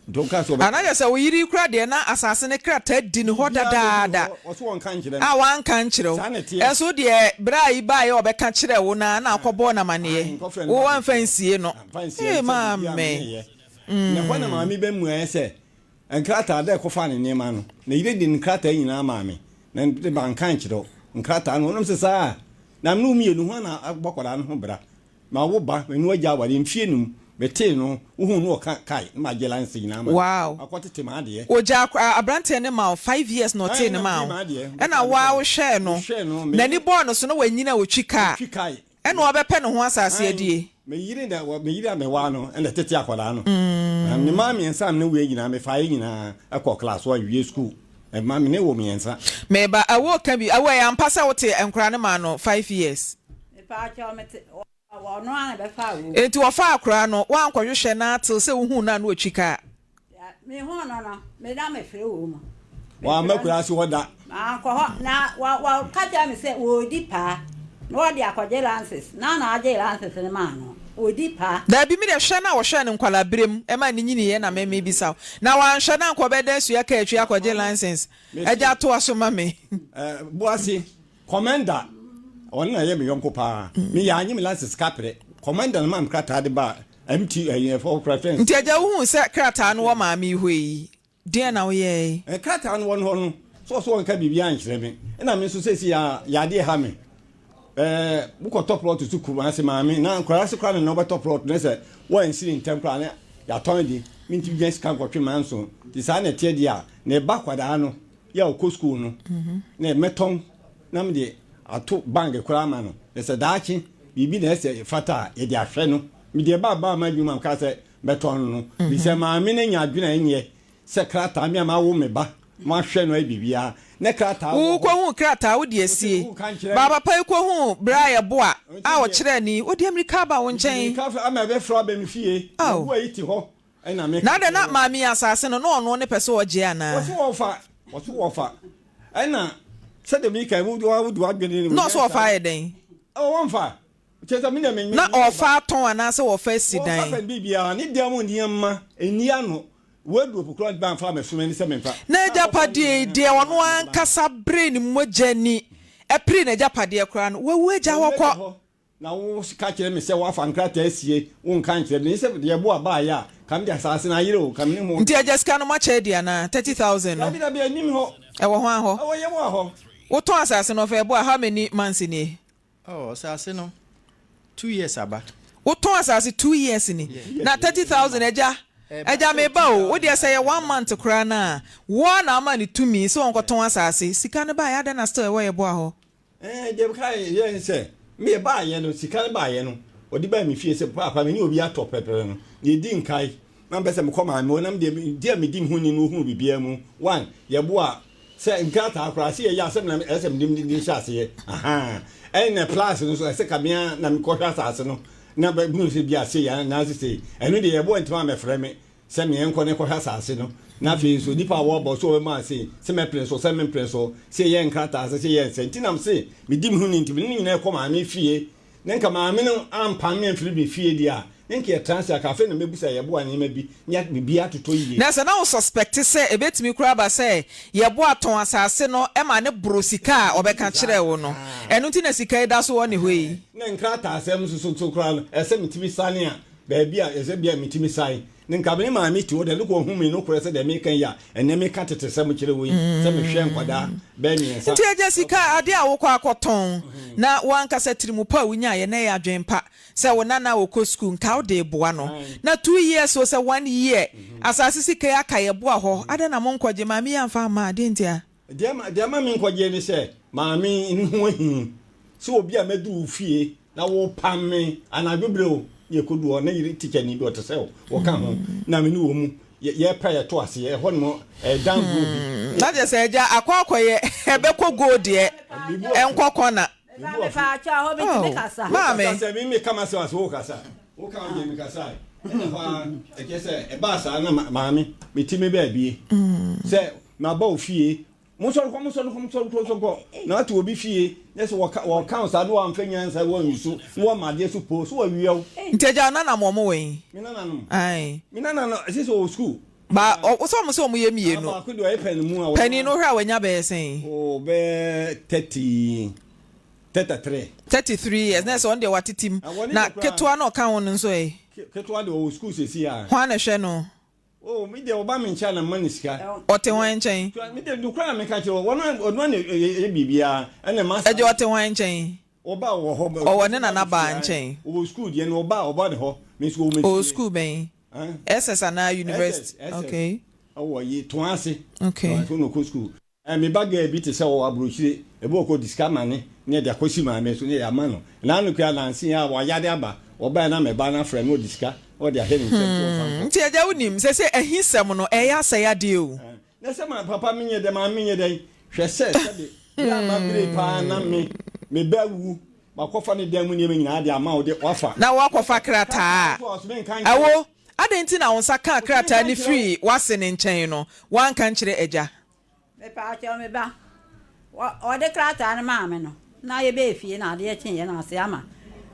Anaa kyerɛ sɛ wo yere yi koraa deɛ na asase no krataa di ne hɔ dadaada a wanka ankyerɛ wo. Ɛnso wo deɛ berɛ a yi baeɛ a ɔbɛka kyerɛɛ wo no ara na akɔbɔɔ no amaneɛ. Wo wamfa ansie no. Ee maame. Na ɛhɔ na maame bɛmuaeɛ sɛ, Nkrataa dɛ kɔfaa ne nneɛma no. Ne yere de nkrataa nyinaa maa me, na manka ankyerɛ wo. Nkrataa no, ɔnom sɛ saa a, na me ne wo mmienu, hwan na abɔ akwadaa no ho bra? Mawo ba, me ne w'agya aware mfie num, metee no, wohuu no ɔka kae na magye license nyinaa ama no, Wow. makɔtete m'adeɛ. Ogyaa abranteɛ no maa wo 5 years na ɔtee Ae, no na maa metee wo, m'adeɛ, ɛna mekɔɔ wo ara mekɔɔ, wohwɛɛ no, mehwɛɛ no, me n'ani yere, bɔɔ no so na wanyini a ɔtwi kaa, ɔtwi kae, ɛna me, ɔbɛpɛ ne ho asase ae, adie. me yere na, me yere a mewaa no na ɛtete akwadaa no, na me mma mmiɛnsa a me ne woeɛ nyinaa, mefaeɛ nyinaa kɔɔ class one wie school, mma me ne wo mmiɛnsa. Meba, ɛwɔ ka bi, ɛwɔ ɛyɛ ampa sɛ wote nkwadaa no maa no 5 years? Mepaakyɛw mete Ɔno ara na ɛbɛfaa wo. Enti wɔfaa akwadaa no, woankɔhwehwɛ no ara till sɛ wohuu no a na ɔtwi kaa? Mehuu no no, me na mefrɛ wɔ mu. Wamma akuraase hɔ da. Mankɔ hɔ, na wɔka kyerɛɛ me sɛ wɔredi paa, na wɔde akɔgye lances, na na agye lances no maa no, wɔdi paa. Daabi, me deɛ hwɛ no a wɔhwɛɛ no nkwadaa-berɛ mu ma no nyiniiɛ na me mebisa wo. Na wanhwɛ no anka ɔbɛda asua kaa atwi akɔgye license. Agya toa so ma me. Boase, Commander, ɔno na ɛyɛ me yɔnko paa. Me yɛ anye me license kaprɛ. Commander na maa me krataa de baa MT ɛyi ɛfɔ kura fɛn. Nti agya wo huu sɛ krataa no wɔ maame yi hɔ yi, deɛn na wo yɛɛe? Ɛ krataa no wɔ no hɔ no, sɛ ɔsɛ ɔnka biribiara nkyerɛ me. Ɛna me nso sɛsi a yadeɛ ha me. Ɛɛ wo kɔ tɔ plot so Kumasi maame na nkwadaa se koraa na na ɔbɛtɔ plot no sɛ wɔansi ne ntɛm koraa na yɛatɔn de. Mentumi nya sika nkɔtwe manso. Nti saa na ɛteɛ deɛ a, na ɛba akwadaa no. yɛ a ɔkɔ sukuu no na mɛtɔn na mede ato bank koraa ama no na sɛ daakye biribi na ɛsɛ fata a yɛde ahwɛ no mede ɛba baa m'adwuma mu kaa sɛ mɛtɔn no no bi sɛ maame no anya adwene a ɛnyɛ. Sɛ krataa me a mawo me ba mahwɛ no ayɛ biribiara na krataa wɔ hɔ. Wokohuu krataa wode asie. Ba papa yi kohuu bere a yɛboa a ɔkyerɛɛ no yi, ɔde amirika aba wo nkyɛn. Mmirika ama ɛbɛfra aba me fie. Yɛboa yi te hɔ na meka Na adɛn na maame yi asase no na ɔno ne pɛ sɛ ɔgye anaa? Wɔse wɔfa, wɔse wɔfa. Ɛna sɛdeɛ meka yi wode w'adwene ne. Na ɔse wɔfa ayɛ dɛn? Wɔmfa. Kyerɛ sɛ me deɛ me. Na ɔrefa atɔn anaasɛ ɔrefa asi dan? Wɔfa fɛn biribiara, ne dan mu nneɛma, nni ano. Wardrobe koraa ntumi amfa ammɛso me ne sɛ memfa. N'agyapadeɛ yi, deɛ ɔno ankasa beree ne mogya ani peree n'agyapadeɛ koraa no, wawu agya hɔ kɔ. Na wo ka kyerɛ me sɛ woafa nkrataa asie, wonka nkyerɛ me. Sɛ deɛ ɛbo a baeɛ a, ka mede asaase no ayere o, ka me ne ho. Nti agya sika no moakyɛ adi anaa? 30,000 no. Dabi dabi, ɛnnim hɔ. Ɛwɔ hwan hɔ? Ɛwɔ yɛn hɔ. Wotɔn asase no ɔfa ɛbo a, how many months nie? Oh asase no two years aba. Wo tɔn asase 2 years ni na 30,000 agya agya me ba o wo deɛ sɛ yɛ one month koraa no a wo ara na ama no tumi sɛ ɔnkɔ tɔn asase sika no baeɛ adɛn na still ɛwɔ yɛ boa hɔ. Ɛɛ deɛ meka yɛ ne sɛ me ɛbaayɛ no sika no baayɛ no ɔde baa me fie sɛ paapa me ne obi atɔ pɛpɛrɛ no deɛ ɛdi nkae na mpɛ sɛ mekɔ maame hɔ na me deɛ deɛ medi me ho ni no ohunu biribiara mu one yɛboa Sɛ nkrataa koraa sɛ yɛyɛ asɛm na ɛsɛ mede mede hyɛ aseɛ ahaa ɛna plus no so ɛsɛ ka mea na mekɔhwɛ asase no na bɛhunu sɛ bi ase yɛ anaasɛ sei ɛno deɛ yɛboa ntoma mɛfrɛ me sɛ meɛ nkɔ ne kɔhwɛ asase no na afei nso nipa a wɔbɔ so wɔbɛma ase sɛ mɛpene so sɛ mempene so sɛ yɛ nkrataa sɛ sɛ yɛ nsɛ nti nam se medi me ho ni nti mene ne nyinaa kɔ maame fie Na nka maame no ampam me amfiri me fie deɛ a, na nka yɛtra ase aka. Afei na mɛbu sɛ yɛboa nneɛma bi na biribiara atotɔ yie. Na sɛ na wo suspect sɛ ɛbɛtumi koraa aba sɛ yɛboa tɔn asase no ma no boro sika a ɔbɛka kyerɛɛ wo no, ɛno nti na sika yi da so wɔ ne hɔ yi. Na nkrataasɛm nso so koraa no, ɛsɛ sɛ metumi sane a, baabi a ɛsɛ biara metumi sane. Na nka me ne maame te hɔ deɛ, no kɔ ɔhu me nokorɛ sɛ deɛ meka yi a, ɛnnɛ meka tetesɛm kyerɛ wo yi, sɛ mehwɛ nkwadaa bɛyɛ mmiɛnsa. Nti agya sika adeɛ a wokɔ akɔtɔn na w'ankasa tirimu pa a wonyaeɛ na ɛyɛ adwene pa sɛ wo nana a ɔkɔ sukuu nka wode reboa no na 2 years o sɛ one year asase sika yi aka yɛboa hɔ adɛn na monkɔgye maame yi amfa amma a deɛ ntia? Deɛ deɛ ɛma menkɔgyeɛ ne sɛ maame no ho ahi sɛ obi a mɛduru wo fie na wopam me anadwo berɛ o na yɛkɔdu hɔ na yere tikyani bi ɔte sɛ wo wɔka ho na me ne wɔ mu yɛpɛ yɛto aseɛ ɛhɔ nom ɛdan guo bi. Na kyerɛ sɛ agya akɔ akɔyɛ ɛbɛkɔ goal deɛ ɛnkɔ kɔna. Oh, maame. Wokasa sɛ me meka m'asɛm ase wokasa woka wo deɛ mekasa ɛna hɔ a ɛkyɛ sɛ ɛbaa saa na maame meti me baabie sɛ maba wo fie Monsɔre kɔ, monsɔre kɔ, monsɔre kɔ, monsɔre kɔ. Na ate obi fie, na sɛ wɔka wɔka wo saa na wɔamfa nyansa wɔanyi so, na wɔama adeɛ so po, so wɔawia wo. Nti agya wo nana mo ɔmo wɔ he? Me nananom? Ae. Me nana no, ɛsɛ sɛ ɔwɔ sukuu. Ba, ɔ, sɛ ɔmo sɛ ɔmo yɛ mmienu. Ah, baako deɛ ɔyɛ panin mu a. Panin no wohwɛ a wanya bɛyɛ sɛn? Oh, bɛyɛ 30, 33. 33 years, na ɛsɛ ɔno deɛ watete mu. Na ketewa no a ɔka ho no nso ɛ? Ketewa deɛ ɔwɔ sukuu seesei a. Hwan na ɛhwɛ no? Oh, me deɛ ɔba me nkyɛn na mma no sika. Ɔte hwan nkyɛn? Me deɛ nokorɛ na meka kyerɛ wo, ɔno ɔno na ɛyɛ biribiara, ɛna mma saa. Ɛgye ɔte hwan nkyɛn? Ɔba wɔ hɔ. Ɔwɔ ne nana baa nkyɛn. Ɔwɔ sukuu deɛ no ɔba ɔba ne hɔ, me nso ɔwɔ me fie. Ɔwɔ sukuu bɛn? SS anaa university? SS, SS. Okay. Ɔwɔ yi Toa ase. Okay. Toa ase na ɔkɔ sukuu. Eh, me ba girl bi te sɛ ɔwɔ abrokyire, ebi wɔ kɔ ɔde sika ma ne, ne yɛde akɔsi maame so, ne yɛde ama no. Naano koraa nanse yi ara wayare aba, ɔbaeɛ na me ba no afrɛ no, ɔde sika na ɔde ahyɛ ne nsam sɛ ɔmfa nkɔ. Nti agya wonim, sɛsɛ ahisɛm no ɛyɛ asɛe adeɛ o. Eh, na sɛ ma papa menyɛ dɛn, maame menyɛ dɛn, hwɛ sɛ sɛbe berɛ a mabere paa na me, me ba awu, makɔfa ne dan mu nneɛma nyinaa de ama wo de, woafa. Na woakɔfa krataa a, ɛwo, adɛn nti na wo nsa kaa krataa no firii w'ase no nkyɛn no, woanka nkyerɛ agya? Mepaakyɛw me ba, wɔ wɔde krataa no maa me no, na yɛbɛɛ fie na adeɛ kyeeɛ na ɔse ama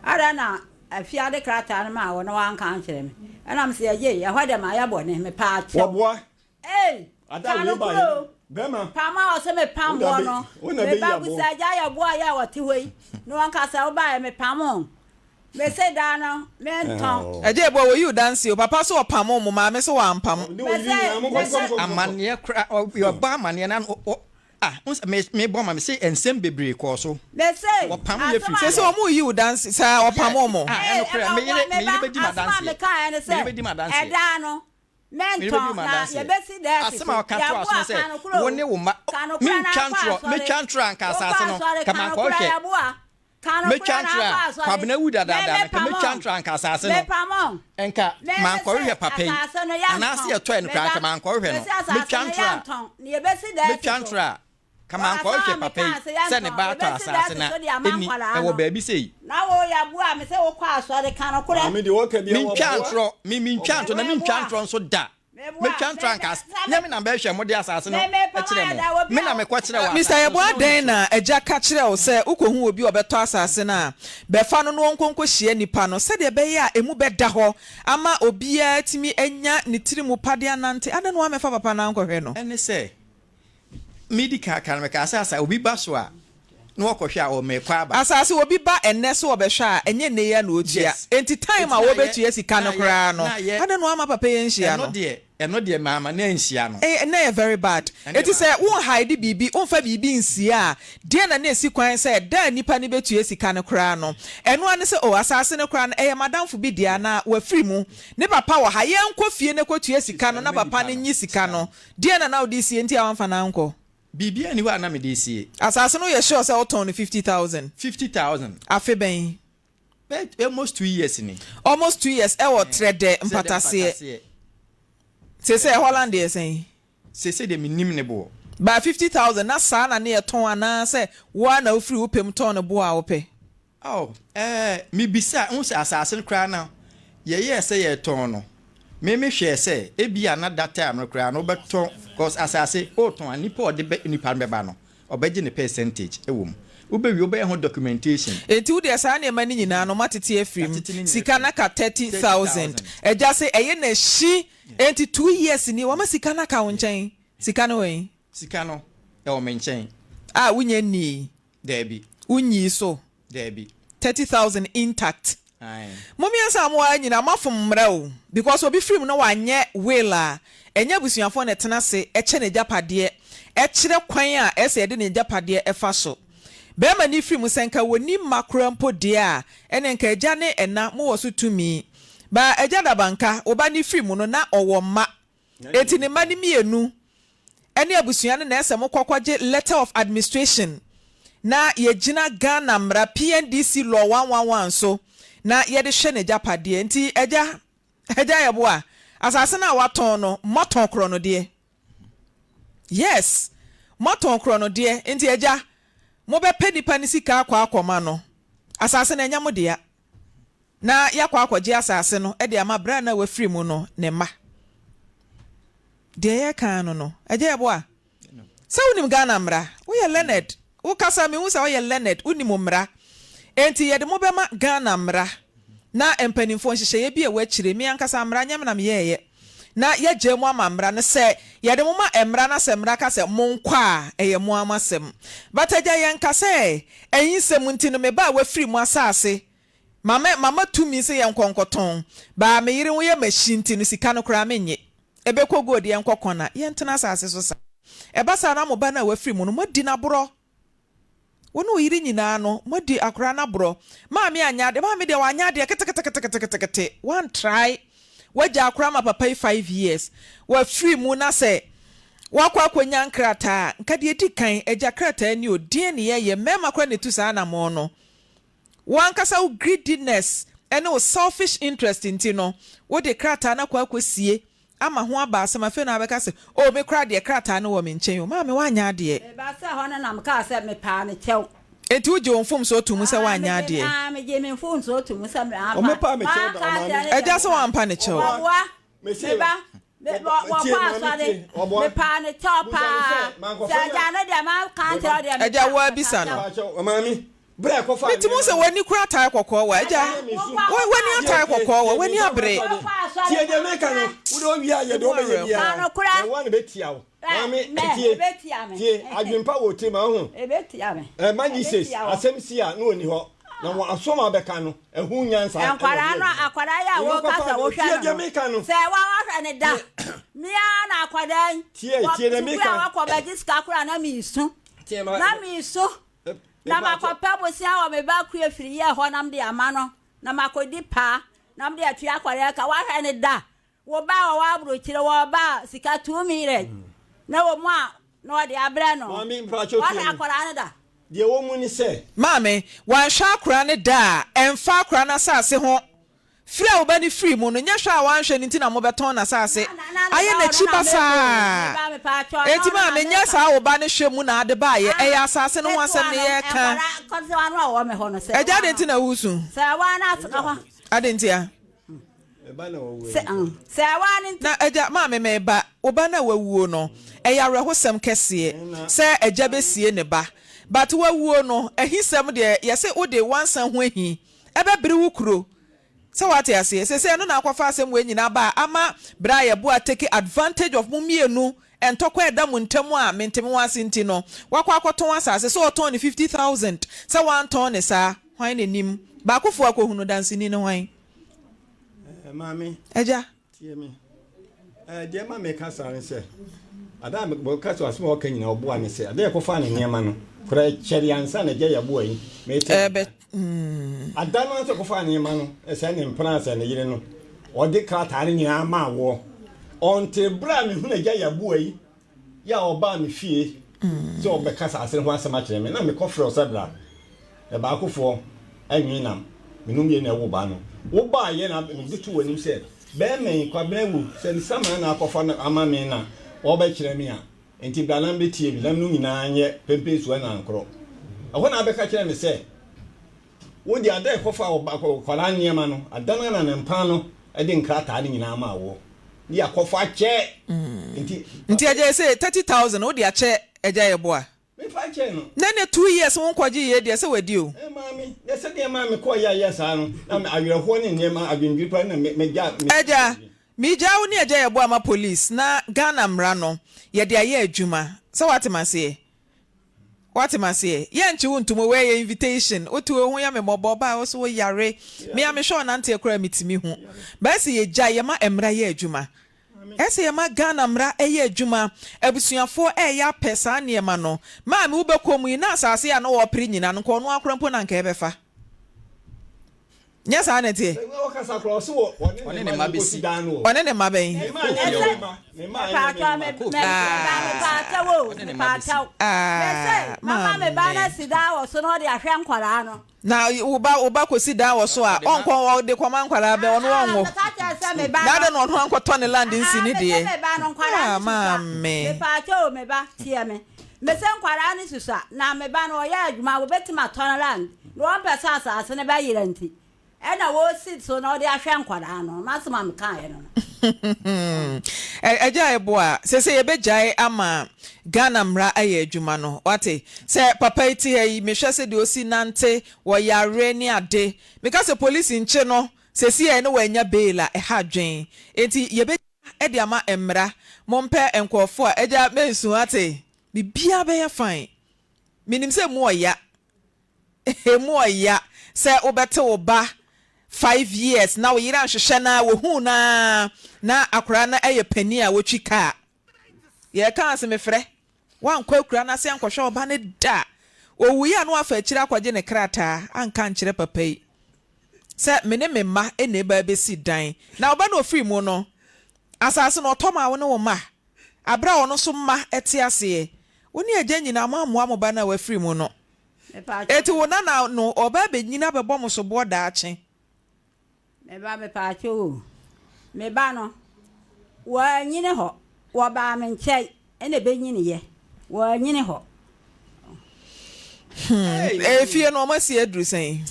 adɛn na Afia de krataa no maa wo na wanka ankyerɛ me? Ɛna mese agyei, ɛhɔ deɛ mayɛ bɔne, mepaakyɛw. Wɔboa. Ei, Ada ka wei no baeɛ korɛ no, o. bɛrima. Pam a ɔse mepam Wo na woɔ bɛ- no, wo na me bɛyi ba aboɔ. busa agya yɛ boa yɛ a ɔte hɔ yi, na ɔnka sɛ wobaeɛ mepam wo. Mese daa no mentɔn. Agya Eboah woyi wo danseɛ o, papa se ɔpamoo mo, maame se wampam. Ne wo yere nyinaa monkɔ nkɔ nkɔ nkɔ. Amanneɛ koraa ɔ yɛbɔ amanneɛ na ɔ ah wohu sɛ me mebɔ ma me se nsɛm bebree kɔɔ so. Mese Wɔpam yɛ asɛm firi a. fie Sese hɔ. wɔn reyi wo danse saa ɔpamoo mo. Ah Ee ɛnokorɛ ɛma me ɔboa yere me me ba yere bɛdi asɛm a m'adanseɛ mekaeɛ ne me yere sɛ bɛdi m'adanseɛ. ɛdaa no Me yere bɛdi mentɔn na m'adanseɛ. yɛbɛsi dan asi Asɛm so a ɔka toaa so yɛboa ne sɛ ka nokorɛ wo o ne wo mma ka nokorɛ na mentwa akɔ ntorɔ asɔre mɛtwa ntorɔ anka wokɔ asase no asɔre ka ka mankɔ nokorɛ hwɛ. yɛboa. Mɛtwa ntorɔ a, Kwabena wu dadaada no, nka mɛtwa ntorɔ a, nka asase no, nka mankɔhwehwɛ papa yi, anaasɛ yɛtɔɛ no koraa, nka mankɔhwehwɛ no. Mɛtwa ntorɔ a, mɛtwa ntorɔ a, nka mankɔhwehwɛ papa yi sɛ ne ba atɔ asase na ɛnni, ɛwɔ baabi sei. Mentwa ntorɔ, me mentwa ntorɔ, na mentwa ntorɔ nso da. Metwa ntorɔ anka nyɛ me na mɛhwɛ mo de asase no kyerɛ mo, me na mekɔ kyerɛ wɔ Mister asase no Yeboah so. dɛn na agya ka kyerɛɛ wo sɛ wokɔhu obi a ɔbɛtɔ asase no a, bɛfa no na ɔnkɔ nkɔhyia nnipa no sɛdeɛ ɛbɛyɛ a ɛmu bɛda hɔ ama obiara atumi anya ne tiri mu pa de anante? Adɛn na woammɛfa papa no ankɔhwɛ no? Ɛne sɛ, Medi kan aka no, mekaa sɛ asa obi ba so a na wɔkɔhwɛ a, ɔɔ merekɔ aba. Asase obi ba ɛnnɛ sɛ ɔbɛhwɛ a, ɛnyɛ nnɛ yi ara na ɔtua. Yes. Enti time Enti a na yɛ, wɔbɛtua sika na no yɛ, koraa no, na yɛ, adɛn na woamma papa yi anhyia ɛno no? deɛ, ɛno deɛ mamma no anhyia no. Ɛyɛ, na ɛyɛ very bad. Ɛno deɛ Enti sɛ mamma. wo hide biribi, womfa biribi nsie a, deɛn na na ɛsi kwan sɛ da a nipa no bɛtua sika no koraa no, ɛno ara ne sɛ, oh, asase no koraa no, ɛyɛ m'adamfo bi dea anaa wafiri mu, ne papa wɔ ha, yɛnkɔ fie na kɔtua sika no na papa no nnye sika no. Deɛn na na wode resie nti a woamfa no ankɔ? Biribiara nni hɔ a na mede resie. Asase no woyɛ sure sɛ wotɔn no 50,000? 50,000. Afe bɛn? Bɛyɛ almost 2 years ni. Almost 2 years ɛwɔ Trɛdɛ Trɛdɛ mpataseɛ. mpataseɛ. Seesei ɛhɔ land yɛ sɛn? Seesei deɛ mennim ne boɔ. By 50,000 na saa na ne yɛtɔn anaa sɛ wo ara na wofiri wo pɛ mu tɔn no boɔ a wopɛ? Oh, eh, mebisaa, wohu sɛ asase no koraa no, yɛyɛɛ sɛ yɛretɔn no, me mehwɛɛ sɛ ebia na that time no koraa no wobɛtɔn, cause asase wotɔn a, nipa a ɔde bɛ, nipa no bɛba no, ɔbɛgye ne percentage wɔ mu. Wobɛwie, wobɛyɛ ho documentation. Enti wo deɛ saa nneɛma no nyinaa no moatete afiri mu, Yɛatete ne nyinaa sika afiri no mu. aka 30,000, 30,000. agya se ɛyɛ na hyi, enti 2 years nie wama sika no aka wo nkyɛn, sika no wɔ he? Sika no, ɛwɔ me nkyɛn. A wonya nnii. Daabi. Wonyii so? Daabi. 30,000 intact. Ae. Mo miensa a mowɔ ha nyinaa moafom mmara o because obi firi mu na wanyɛ will a, ɛnyɛ abusuafoɔ na ɛtena ase kyɛ n'agyapadeɛ, ɛkyerɛ kwan a ɛsɛ yɛde n'agyapadeɛ fa so. Barima no firi mu sɛ nka wɔnni mma koraa mpo deɛ a, ɛneɛ nka agya ne ɛna mowɔ so tumi. But agya Dabanka, wo ba no firi mu no na ɔwɔ mma. Enti ne mma no mienu ne abusua no na ɛsɛ mokɔ kɔgye letter of administration na yɛgyina Ghana mmara PNDC law 111 so na yɛde hwɛ n'agyapadeɛ. Nti agya, agya yɛboa, asase no a watɔn no moatɔn korɔ no deɛ? Yes, moatɔn korɔ no deɛ. Nti agya, mobɛpɛ nipa no sika akɔ akɔma no. Asase no ɛnyɛ mo dea. Na yɛakɔ akɔgye asase no de ama berɛ a na wafiri mu no ne mma. Deɛ yɛreka ara no no, Agya Yeboah, sɛ wonim Ghana mmara, woyɛ learned, wokasa mehu sɛ woyɛ learned, wonim mmara, enti yɛde mo bɛma Ghana mmara na mpanimfoɔ nhyehyɛeɛ bi a ɛwɔ akyire, me ankasa mmara nyɛ me na meyɛeɛ, na yɛagyae mu ama mmara no, sɛ yɛde mo ma mmara na sɛ mmara ka sɛ monkɔ a, ɛyɛ mo ara mo asɛm. But agya yɛnka sɛ ahinsɛm nti no me ba a wafiri mu asase Ma me mama tumi sɛ yɛnkɔ nkɔtɔn. Baa me yere ho yɛ machine nti no sika no koraa mennye. Ɛbɛkɔ gold yɛnkɔ kɔna, yɛntena asase so saa. Ɛba saa na mo ba no a wafiri mu no moadi no aborɔ. Wo ne wo yere nyinaa no moadi akwadaa no aborɔ. Maame anyɛ adeɛ, maame deɛ wanyɛ adeɛ keteketeketekete. Wantrae. Wagya akwadaa ma papa yi 5 years. Wafiri mu na sɛ wakɔ akɔnya nkrataa a, nka deɛ ɛdi kan, agya krataa ni o, deɛn ne yɛyɛ? Mmarima koraa na ɛtu saa anammɔn no. Wo ankasa wo greediness ne wo selfish interest nti no, wode krataa no akɔ akɔsie ama ho aba asɛm, afei na wabɛka sɛ, Oh, me koraa deɛ krataa no wɔ me nkyɛn o, maame woanyɛ adeɛ. Meba sɛ hɔ no na mekaa sɛ mepaa no kyɛw. Enti wogye wo mfomsoɔ to mu sɛ Aa, woanyɛ megye, adeɛ? aa, megye me mfomsoɔ to mu sɛ me, ampa, Ɔmɛpaa me kyɛw da, manka ɔmaame. akyerɛ ne Agya deɛ sɛ meka. woampa no kyɛw. Wɔboa, Mese, me ba, me, wɔ, wɔkɔ tie, maame asɔre, tie, ɔboa. mepaa no kyɛw Busa no paa. sɛ, mankɔfa Sɛ no agya no deɛ manka ankyerɛ wo deɛ Agya, mepaa, wo ara mepaa bisa no. kyɛw. Mpakyɛw, maame, berɛ a ɛkɔfaa Metumi hu nneɛma sɛ no. w'ani kura atae kɔkɔɔ wɔ agya. W'ani atae kɔkɔɔ wɔ, w'ani abere. Tie deɛ meka no, wode owie a yɛ deɛ wobɛyɛ biara, na woa na bɛtia wo. Maame, tie, tie, adwempa wɔ tirim a, wohu. Ɛma Jesus, asɛm si a, na ɔni hɔ. Na wɔn asom a bɛka no, ɛho nyansa ɛna ɔde Nkwadaa no, adwuma. akwadaa yi a Nea wɔka ɔkɔfaa sɛ no, wohwɛ tie no deɛ no, meka no. sɛ wɔahwɛ no da, mea na akwadaa yi, Tie, wɔ tie deɛ sukuu meka. a wɔkɔ bɛgye sika koraa na mesu, Tie ma, na mesu, na makɔpɛ bosea wɔ me ba kue firi yɛ hɔ na mede ama no, na makɔdi paa, na mede atua akwadaa ka, woahwɛ no da, wo ba a wɔwɔ aburokyire, wɔ ba a sika 2 million, na wɔ mu a na wɔde abrɛ no, Maame, mpakyɛw tie woahwɛ me. akwadaa no da. Deɛ ɛwɔ mu ne sɛ. Maame, wanhwɛ akora no da a, ɛmfa akora no asase ho. Firi a wo ba no firii mu no, nyɛ hwɛ a wanhwɛ no nti na mobɛtɔn n'asase. Ayɛ n'akyi basaa. Enti maame, nyɛ saa wo ba no hwɛ mu na ade baeɛ. Ɛyɛ asase no ho asɛm na yɛreka. Agya, adɛn nti na woresu? Adɛn ntia? Na agya, maame meba, wo ba no a wawuo no, ɛyɛ awerɛhosɛm kɛseɛ sɛ agya bɛsie ne ba, but wawuo no, ahisɛm deɛ yɛse wode wansa ho ahi ɛbɛbere wo kuro, sɛ wate aseɛ, seesei ɛno na akɔfa asɛm wei nyinaa ba a ama berɛ a yɛboa take advantage of mo mmienu ntɔkwa a ɛda mo ntam a mente me ho ase nti no, wakɔ akɔtɔn asase, sɛ ɔtɔn no 50,000, sɛ wantɔn no saa, hwan na nim, baakofoɔ akɔhunu danseni no hwan? Eh, maame. Agya. Tie me. Eh, deɛ ma meka saa ne sɛ, ada a meka sɛ asɛm a ɔka nyinaa ɔboa ne sɛ, ada yɛkɔfaa ne nneɛma no, koraa kyɛre ansa na agya yɛboa yi, mete. Ɛbɛ. Mm. Ada no ansa kɔfaa nneɛma no, sɛ ne mpena sɛ ne yere no, ɔde krataa no nyinaa maa woɔ. Ɔnte berɛ a mehunu agya yɛboa yi, Yɛ a ɔbaa me fie sɛ ɔbɛka asase no ho asɛm akyerɛ me, na mekɔfrɛɛ wo sɛ bra. Na baakofoɔ nwe nam, me nom yei na ɛwo ba no. Wobaeɛ na mede too w'anim sɛ, Barima yi, Kwabena awu, sɛ ne saman na akɔfa no ama me na ɔrebɛkyerɛ me a, enti bra na mebɛtie bi, na me ne wo nyinaa nyɛ pempensuo anankorɔ. Ɛhɔ na wobɛka kyerɛɛ me sɛ, Wo deɛ, ada a ɛkɔfaa wo ba akwadaa nneɛma no, ada no ara na ne mpaa no de nkrataa no nyinaa maa woɔ. Ne yɛakɔfa akyɛ. Nti. Nti agya yi se 30,000 wode akyɛ agya Yeboah? Memfa nkyɛɛ no. Na ɛnɛ two years wo nkɔgye yei deɛ sɛ wadi o. Eh maame, na sɛdeɛ maa mekɔɔ yɛ a yɛ saa no, na awerɛhoɔ ne nneɛma adwendwene koraa na megya me. Agya, megyaa wo ne agya Yeboah ma police na Ghana mmara no yɛde ayɛ adwuma. Sɛ woate m'aseɛ? Woate m'aseɛ? Yɛnkye wo ntom o, wei ɛyɛ invitation. Wote o, ho yɛ me mmɔbɔ, ɔbaa wo so wo yare. Me a mehwɛ wo nanteɛ koraa metumi hu. But ɛsɛ yɛgyae, yɛma mmara yɛ adwuma. Ɛsɛ yɛma Ghana mmara yɛ adwuma. Abusuafoɔ ɛreyɛ apɛ saa nneɛma no. Maame wobɛkɔ mu yi, na asase a na wɔrepere nyina no, nka ɔno ara koraa mpo na anka ɛbɛfa. Nyɛ saa na ɛteɛ? Ɔne ne mma bɛsi. Ɔne ne mma bɛn? Ah, maame. Na wo ba wo ba kɔsi dan wɔ so a, ɔnkɔ ɔde kɔma nkwadaa bɛn ɔno ɔnwo. Na adɛn na ɔno ankɔtɔ ne land nsi ne deɛ? Ah, maame. Mese nkwadaa no susua, na me ba no ɔyɛ adwuma wɔbɛtumi atɔ no land na wɔmpɛ sɛ asase no bɛyera nti ɛna wɔsi so na ɔde ahwɛ nkwadaa no m'asɛm a mekaeɛ no no. Agya Eboah, sese yɛbɛgyae ama Ghana mmara ayɛ adwuma no, wate? Sɛ papa yi te ha yi, mehwɛ sɛdeɛ ɔsi nante, ɔyare ne ade. Meka sɛ polisi nkye no, sɛsi a ɛne wannya bail a, ɛha adwen. Enti yɛbɛ. de ama mmara mompɛ nkurɔfoɔ a agya mensu ate biribiara bɛyɛ fine menim sɛ emu ɔya emu ɔya sɛ wobɛte wo ba five years na wo yere anhwehwɛ no a wɔhuu no ara na akwadaa no yɛ panin a wɔtwi kaa yɛka ase mefrɛ Wankɔ akuraa no ase ankɔhwɛ ɔba no da. Owui a na wafa akyiri akɔgye ne krataa anka ankyerɛ papa yi sɛ me ne me mma na ɛreba abɛsi dan. Na ɔba no a ɔfiri mu no, asase no ɔtɔ maa wo ne wo mma berɛ a ɔno nso mma te aseɛ. Wo ne agya nyinaa moammoa mo ba no a wafiri mu no. Enti wo nana no ɔreba abɛnyini abɛbɔ mo soboɔ daakye. Me ba mepaakyɛw o. Me ba no, wanyini hɔ. Wɔbaa me nkyɛn ɛna ɛbɛnyiniiɛ. Wanyini hɔ. Hmm, efie no wɔn asi aduru sɛn?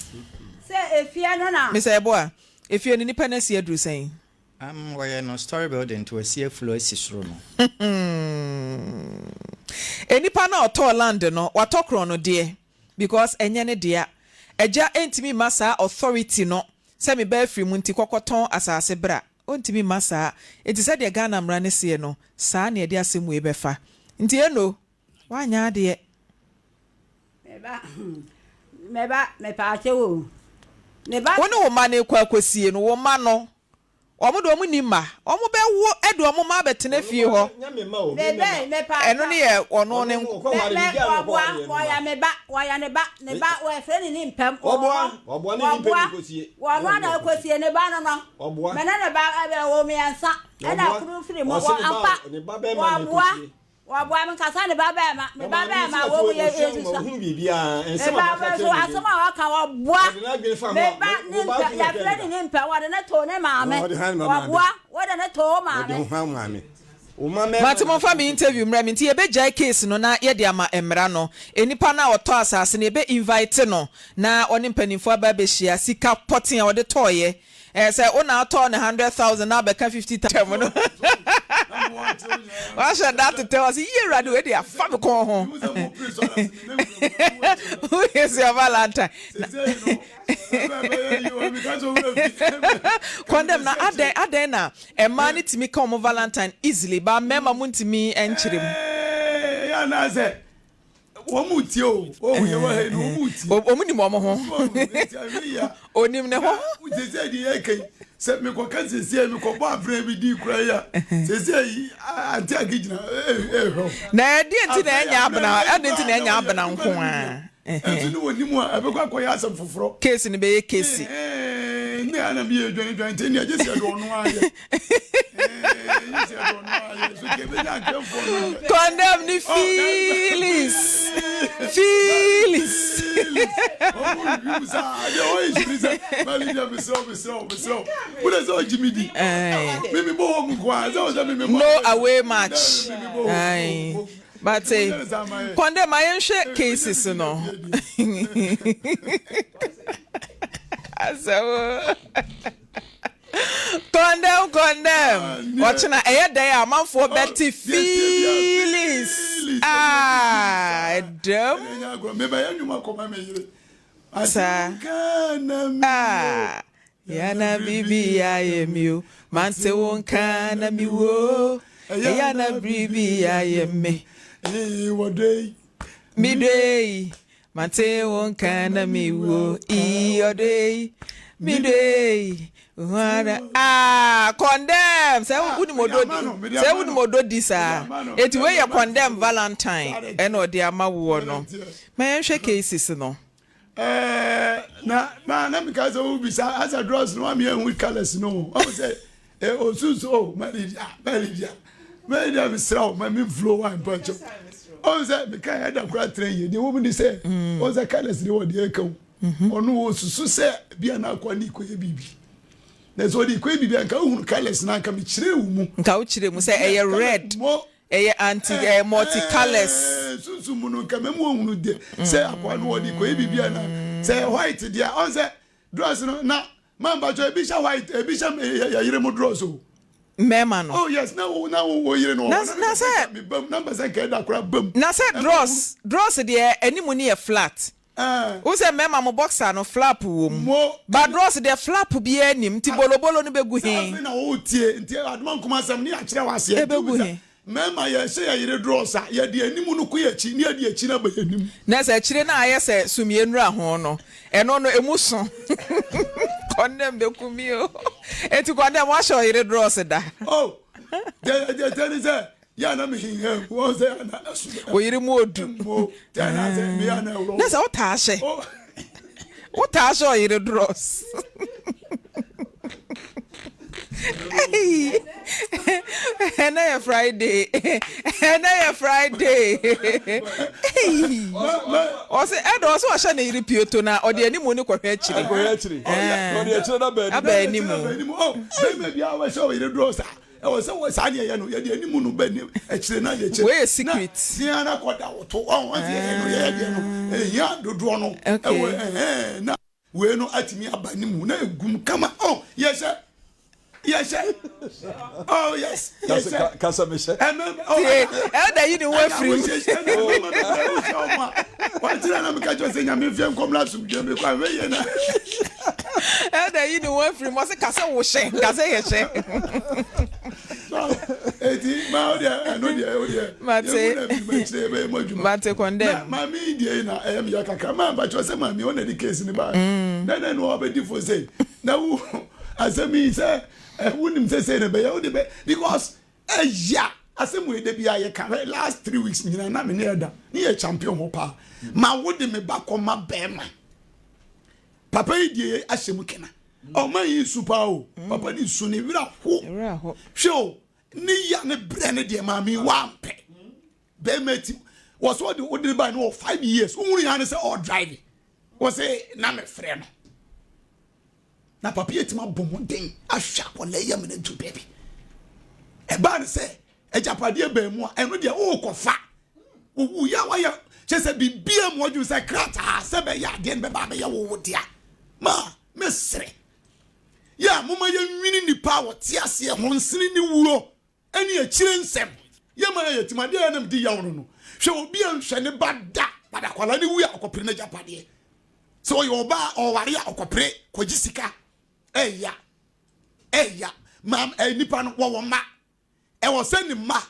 Sɛ efie no na. Mr. Yeboah, efie no nipa no asi aduru sɛn? Um, wɔyɛ no story building nti wɔasi afuro asi soro no. Nipa no a ɔtɔɔ land no, watɔ korɔn no deɛ. Because ɛnyɛ ne dea. Agya ntumi mma saa authority no sɛ me ba afiri mu nti kɔkɔ tɔn asase bra. Ɔntumi mma saa. Nti sɛdeɛ Ghana mmara no seɛ no, saa na yɛde asɛm wei bɛfa. Nti Eno, woanyɛ adeɛ. Me ba, me ba, mepaakyɛw o. Me ba. Wo ne wo mma no rekɔ akɔsie no, wo mma no, Wɔn de wɔn nni mma. Wɔn bɛ wo de wɔn mma abɛtena fie hɔ. Ɛno ne yɛ ɔno ne nko. Wɔboa me nkasa ne ba bɛɛma me ba bɛɛma wɔ mu yɛ yɛ sisa me ba bɛ so asɛm a wɔka wɔboa me ba ne mpɛ yɛfrɛ ne ne mpɛ wɔde ne too ne maame wɔboa wɔde ne too maame. Mate momfa me interview mmrɛ me nti yɛbɛgyae case no na yɛde ama mmara no. Nnipa no a ɔtɔ asase no yɛbɛ invite no na ɔne mpanimfoɔ aba abɛhyia. Sika pɔtee a ɔde tɔeɛ Ɛɛ sɛ wo na atɔɔ no 100,000 na abɛka 50,000 mu no wahyɛ da tetɛ hɔ sɛ yie awurade wei de afa me kɔn ho. Woyɛ sɛ Valentine. Condemn na adɛn adɛn na mmaa no tumi ka wɔn Valentine easily ba mmarima mo ntumi nkyerɛ mu. Ɛɛ anaasɛ Wɔn mu tie o, o yɛ wɔ ha yi no wɔn mu tie. Wɔn nim wɔn ho. Onim ne ho. Sese di yɛ kɛyi sɛ mekɔ ka sese mekɔ bɔ abirɛ bi di kura yi a sese yi ante ake gyina ehwɛ o. Na ɛdeɛ nti na ɛnyɛ abena ɛdeɛ nti na ɛnyɛ abena nko ara. Ɛnso ne wɔ nim a ɛbɛkɔ akɔyɛ asɛm foforɔ. Case no bɛyɛ kesi. Ne ana mi yɛ dwan dwan nti ɛnni agye sɛ ɛde ɔno ayɛ. Condemn ne feelings. Feelings. No away match. But condemn ma yɛnhwɛ cases no. Asɛm. Condemn condemn ɔkyena ɛyɛ dɛn a amanfoɔ bɛte feelings ah ɛdɛm saa ah yana biribi ayɛ mi o mante wo nka na mi wo ɛyɛ na biribi ayɛ me mi dɔ yi Mante wo nka na me wuo ii ɔdɔ ei me dɔ ei hwana ah condemn sɛ wonim ɔdɔ di sɛ wonim ɔdɔ di saa eti wei yɛ condemn valentine ɛna ɔde ama woɔ no ma yɛnhwɛ cases no. Ɛɛ na na na meka sɛ wobisa asɛ drɔs no wame ahu colours no ɔhu sɛ Eh, osusu o, malidia, malidia, malidia, mesrɛ wo, ma me mflo wa mpakyɛw. Ɔn sɛ, meka yɛ da kora tena yie, deɛ wɔm ni sɛ, mm. ɔn sɛ colours ne wɔ deɛ ɛka o. Mhm. Ɔno osusu sɛ, bia na akɔ ne kɔyɛ biribi. Na sɛ ɔde kɔyɛ biribi a, nka wohunu colours na nka mekyerɛ wo mu. Nka wokyerɛ mu sɛ ɛyɛ red, ɛyɛ anti, ɛyɛ multi colours. Sunsum mu no, nka mɛmu ohunu deɛ, sɛ akɔ no wɔde kɔyɛ biribi a na, sɛ white deɛ, ɔn sɛ, dress no, na Ma mpatsɔ ebi hyɛ white ebi hyɛ yɛ yere mo drɔs o. Mmarima no. Oh yes na wo na wo yere no. Na na sɛ. Mi bam na mpɛ sɛ nka ɛda kora bam. Na sɛ drɔs drɔs deɛ anim no yɛ flat. Wo sɛ mmarima mo boxer no flap wɔ mu. Mo. Ba drɔs deɛ flap biara nim nti bolobolo no bɛgu he. Sɛ afei na wo tie nti adoma nkuma asɛm ne yɛakyerɛ wo aseɛ. Ɛbɛgu he. Mmarima, yɛhyɛ yɛn yere drɔs a, yɛde anim no kɔ yɛn akyi na yɛde akyi no aba yɛn anim. Na sɛ akyire no ayɛ sɛ sumiiɛ nnura ho no, ɛno no, emu so. Kɔndɛm bɛku me o. Enti kɔndɛm, woahyɛ ɔyere drɔs da? Oh, deɛ deɛ ɛteɛ ne sɛ, yɛ a na mehinham, wɔn sɛ yɛ a na ɛso. Wo yere mu odu. Mo, deɛ na sɛ meyɛ a na ɛworɔ. Na sɛ wotaa hyɛ. Wotaa hyɛ ɔyere drɔs. Ɛnɛ yɛ Friday. Ɛnɛ yɛ Friday. Ɔsɛ ɛdɔ ɔsɛ ɔhyɛ ne yere pioto na ɔde anim ne kɔhwɛ akyire. Kɔhwɛ akyire. Ɔde akyire na baa anim. Aba anim. Oh, bɛrima bi a wɔhyɛ ɔyere drɔs a. Ɛwɔ sɛ wɔ saa deɛ yɛ no yɛde anim no bɛ ne akyire na yɛ kyɛ. Wei yɛ secret. Na sia na kɔ da woto ɔn wɔn ti yɛ no yɛ deɛ no ehia dodoɔ no. Okay. Ɛwɔ ɛhɛn na wei no atumi aba ne mu na egum kama ɔn yɛ hyɛ yɛ hyɛ oh yes yɛ hyɛ. Kasa mi hyɛ. Ɛmɛ ɔ Tie ɛda yi ne ho afiri mu. Ɛna mɛma mi fɛ wohyɛ ɔmo a wɔakyerɛ na meka kyerɛ sɛ nyame mfie nkɔmla asomdwe mi kɔ ahwɛ yie na. Ɛna yi ne ho afiri mu ɔse ka sɛ wo hyɛ nka sɛ yɛ hyɛ. Eti ma o deɛ ɛno deɛ o deɛ. Mate. Yɛn mu na bi ma kyerɛ yɛbɛyɛ mu adwuma. Mate condemn. Na maame yi deɛ yi na ɛyɛ mi ya kakra maa mpakyɛw sɛ maame ɔna di case ne ba. Na na na ɔbɛdi fo sɛ na wo asɛm yi sɛ wonim sɛ sɛ na bɛyɛ wo de bɛ because ɛya asɛm wei da bi a yɛka hwɛ last 3 weeks nyina na me ne ɛda ne yɛ champion hɔ paa ma wo de me ba kɔ ma bɛrima. Papa yi deɛ ahyɛ mu kena. Ɔman yi su paa o. Papa ni su ne werɛ ho. Hwɛ o, ne ya ne brɛ ne deɛ maame wampɛ. Bɛrima ti wɔ so ɔde wode ba no wɔ 5 years, wohunu yɛn ne sɛ ɔdrive wɔ sɛ na mefrɛ no na papa yɛ tumi abɔ mmɔden ahwɛ akwadaa yi amena ntu baabi. Ɛbaa ne sɛ agyapadeɛ bɛn mu a, ɛno deɛ wokɔfa wowu yɛ a, wayɛ kyɛ sɛ biribia mu ɔdwene sɛ krataa sɛ bɛyɛ adeɛ no bɛba abɛyɛ wo wo dea. Ma mesrɛ yɛ a, moma yɛnwini nipa a wɔte aseɛ ho nsene ne wuo ɛne akyire nsɛm. Yɛma yɛ yɛtim adeɛ a yɛnam di yaw no. Hwɛ, obi a nhwɛ ne ba da bada akwadaa ne wu a, ɔkɔpere n'agyapadeɛ sɛ ɔyɛ ɔbaa ɔware a, ɔkɔpere kɔgye sika. Ɛya ɛya maam ɛ nipa no wɔwɔ mma, ɛwɔ sɛ ne mma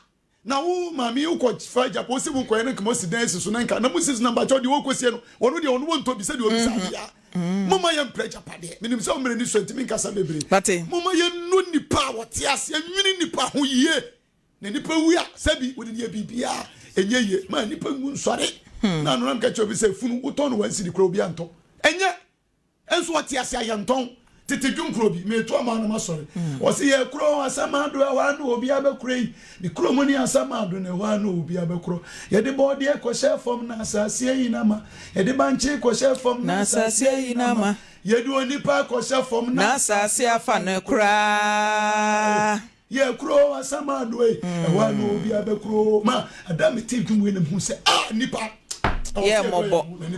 na wo maame yi wokɔ fa agyapa wosi mu nkɔyɛ no nkama osi dan esi so na nka na mo sisi na mbakyɛw deɛ wɔkɔ sie no, wɔno deɛ ɔno wɔntɔ bi sɛ deɛ obi sa adeɛ a. Moma yɛ mpere agyapadeɛ. Menim sɛ ɔmmerɛ ni so ntumi nkasa bebree. Mate. Moma yɛnnu nipa a wɔte aseɛ, nwene nipa ho yie na nipa wu a, sɛbi wode deɛ biribiaa ɛnyɛ yie ma nipa ngu nsɔre na ano nam ka kyerɛ obi sɛ funu wotɔn no 1 cedi kora obi antɔ. Ɛnyɛ nso ɔte ase a yɛntɔn. Tete dwom bi meeto ama no masɔre, wɔsi yɛ kuro Asamado, ɛhɔ ano obi abɛkoro yi ne kuro mu ne Asamado na ɛhɔ ano obi abɛkoro. Yɛde bɔɔdeɛ kɔhyɛ fam na asase ayi n'ama, yɛde bankye kɔhyɛ fam na asase ayi n'ama, yɛde onipa kɔhyɛ fam na asase afa no koraa. Yɛ kuro Asamado yi, ɛhɔ ano obi abɛkoro. Ma ada mete dwom yi na mehu sɛ ah, nipa yɛ mmɔbɔ.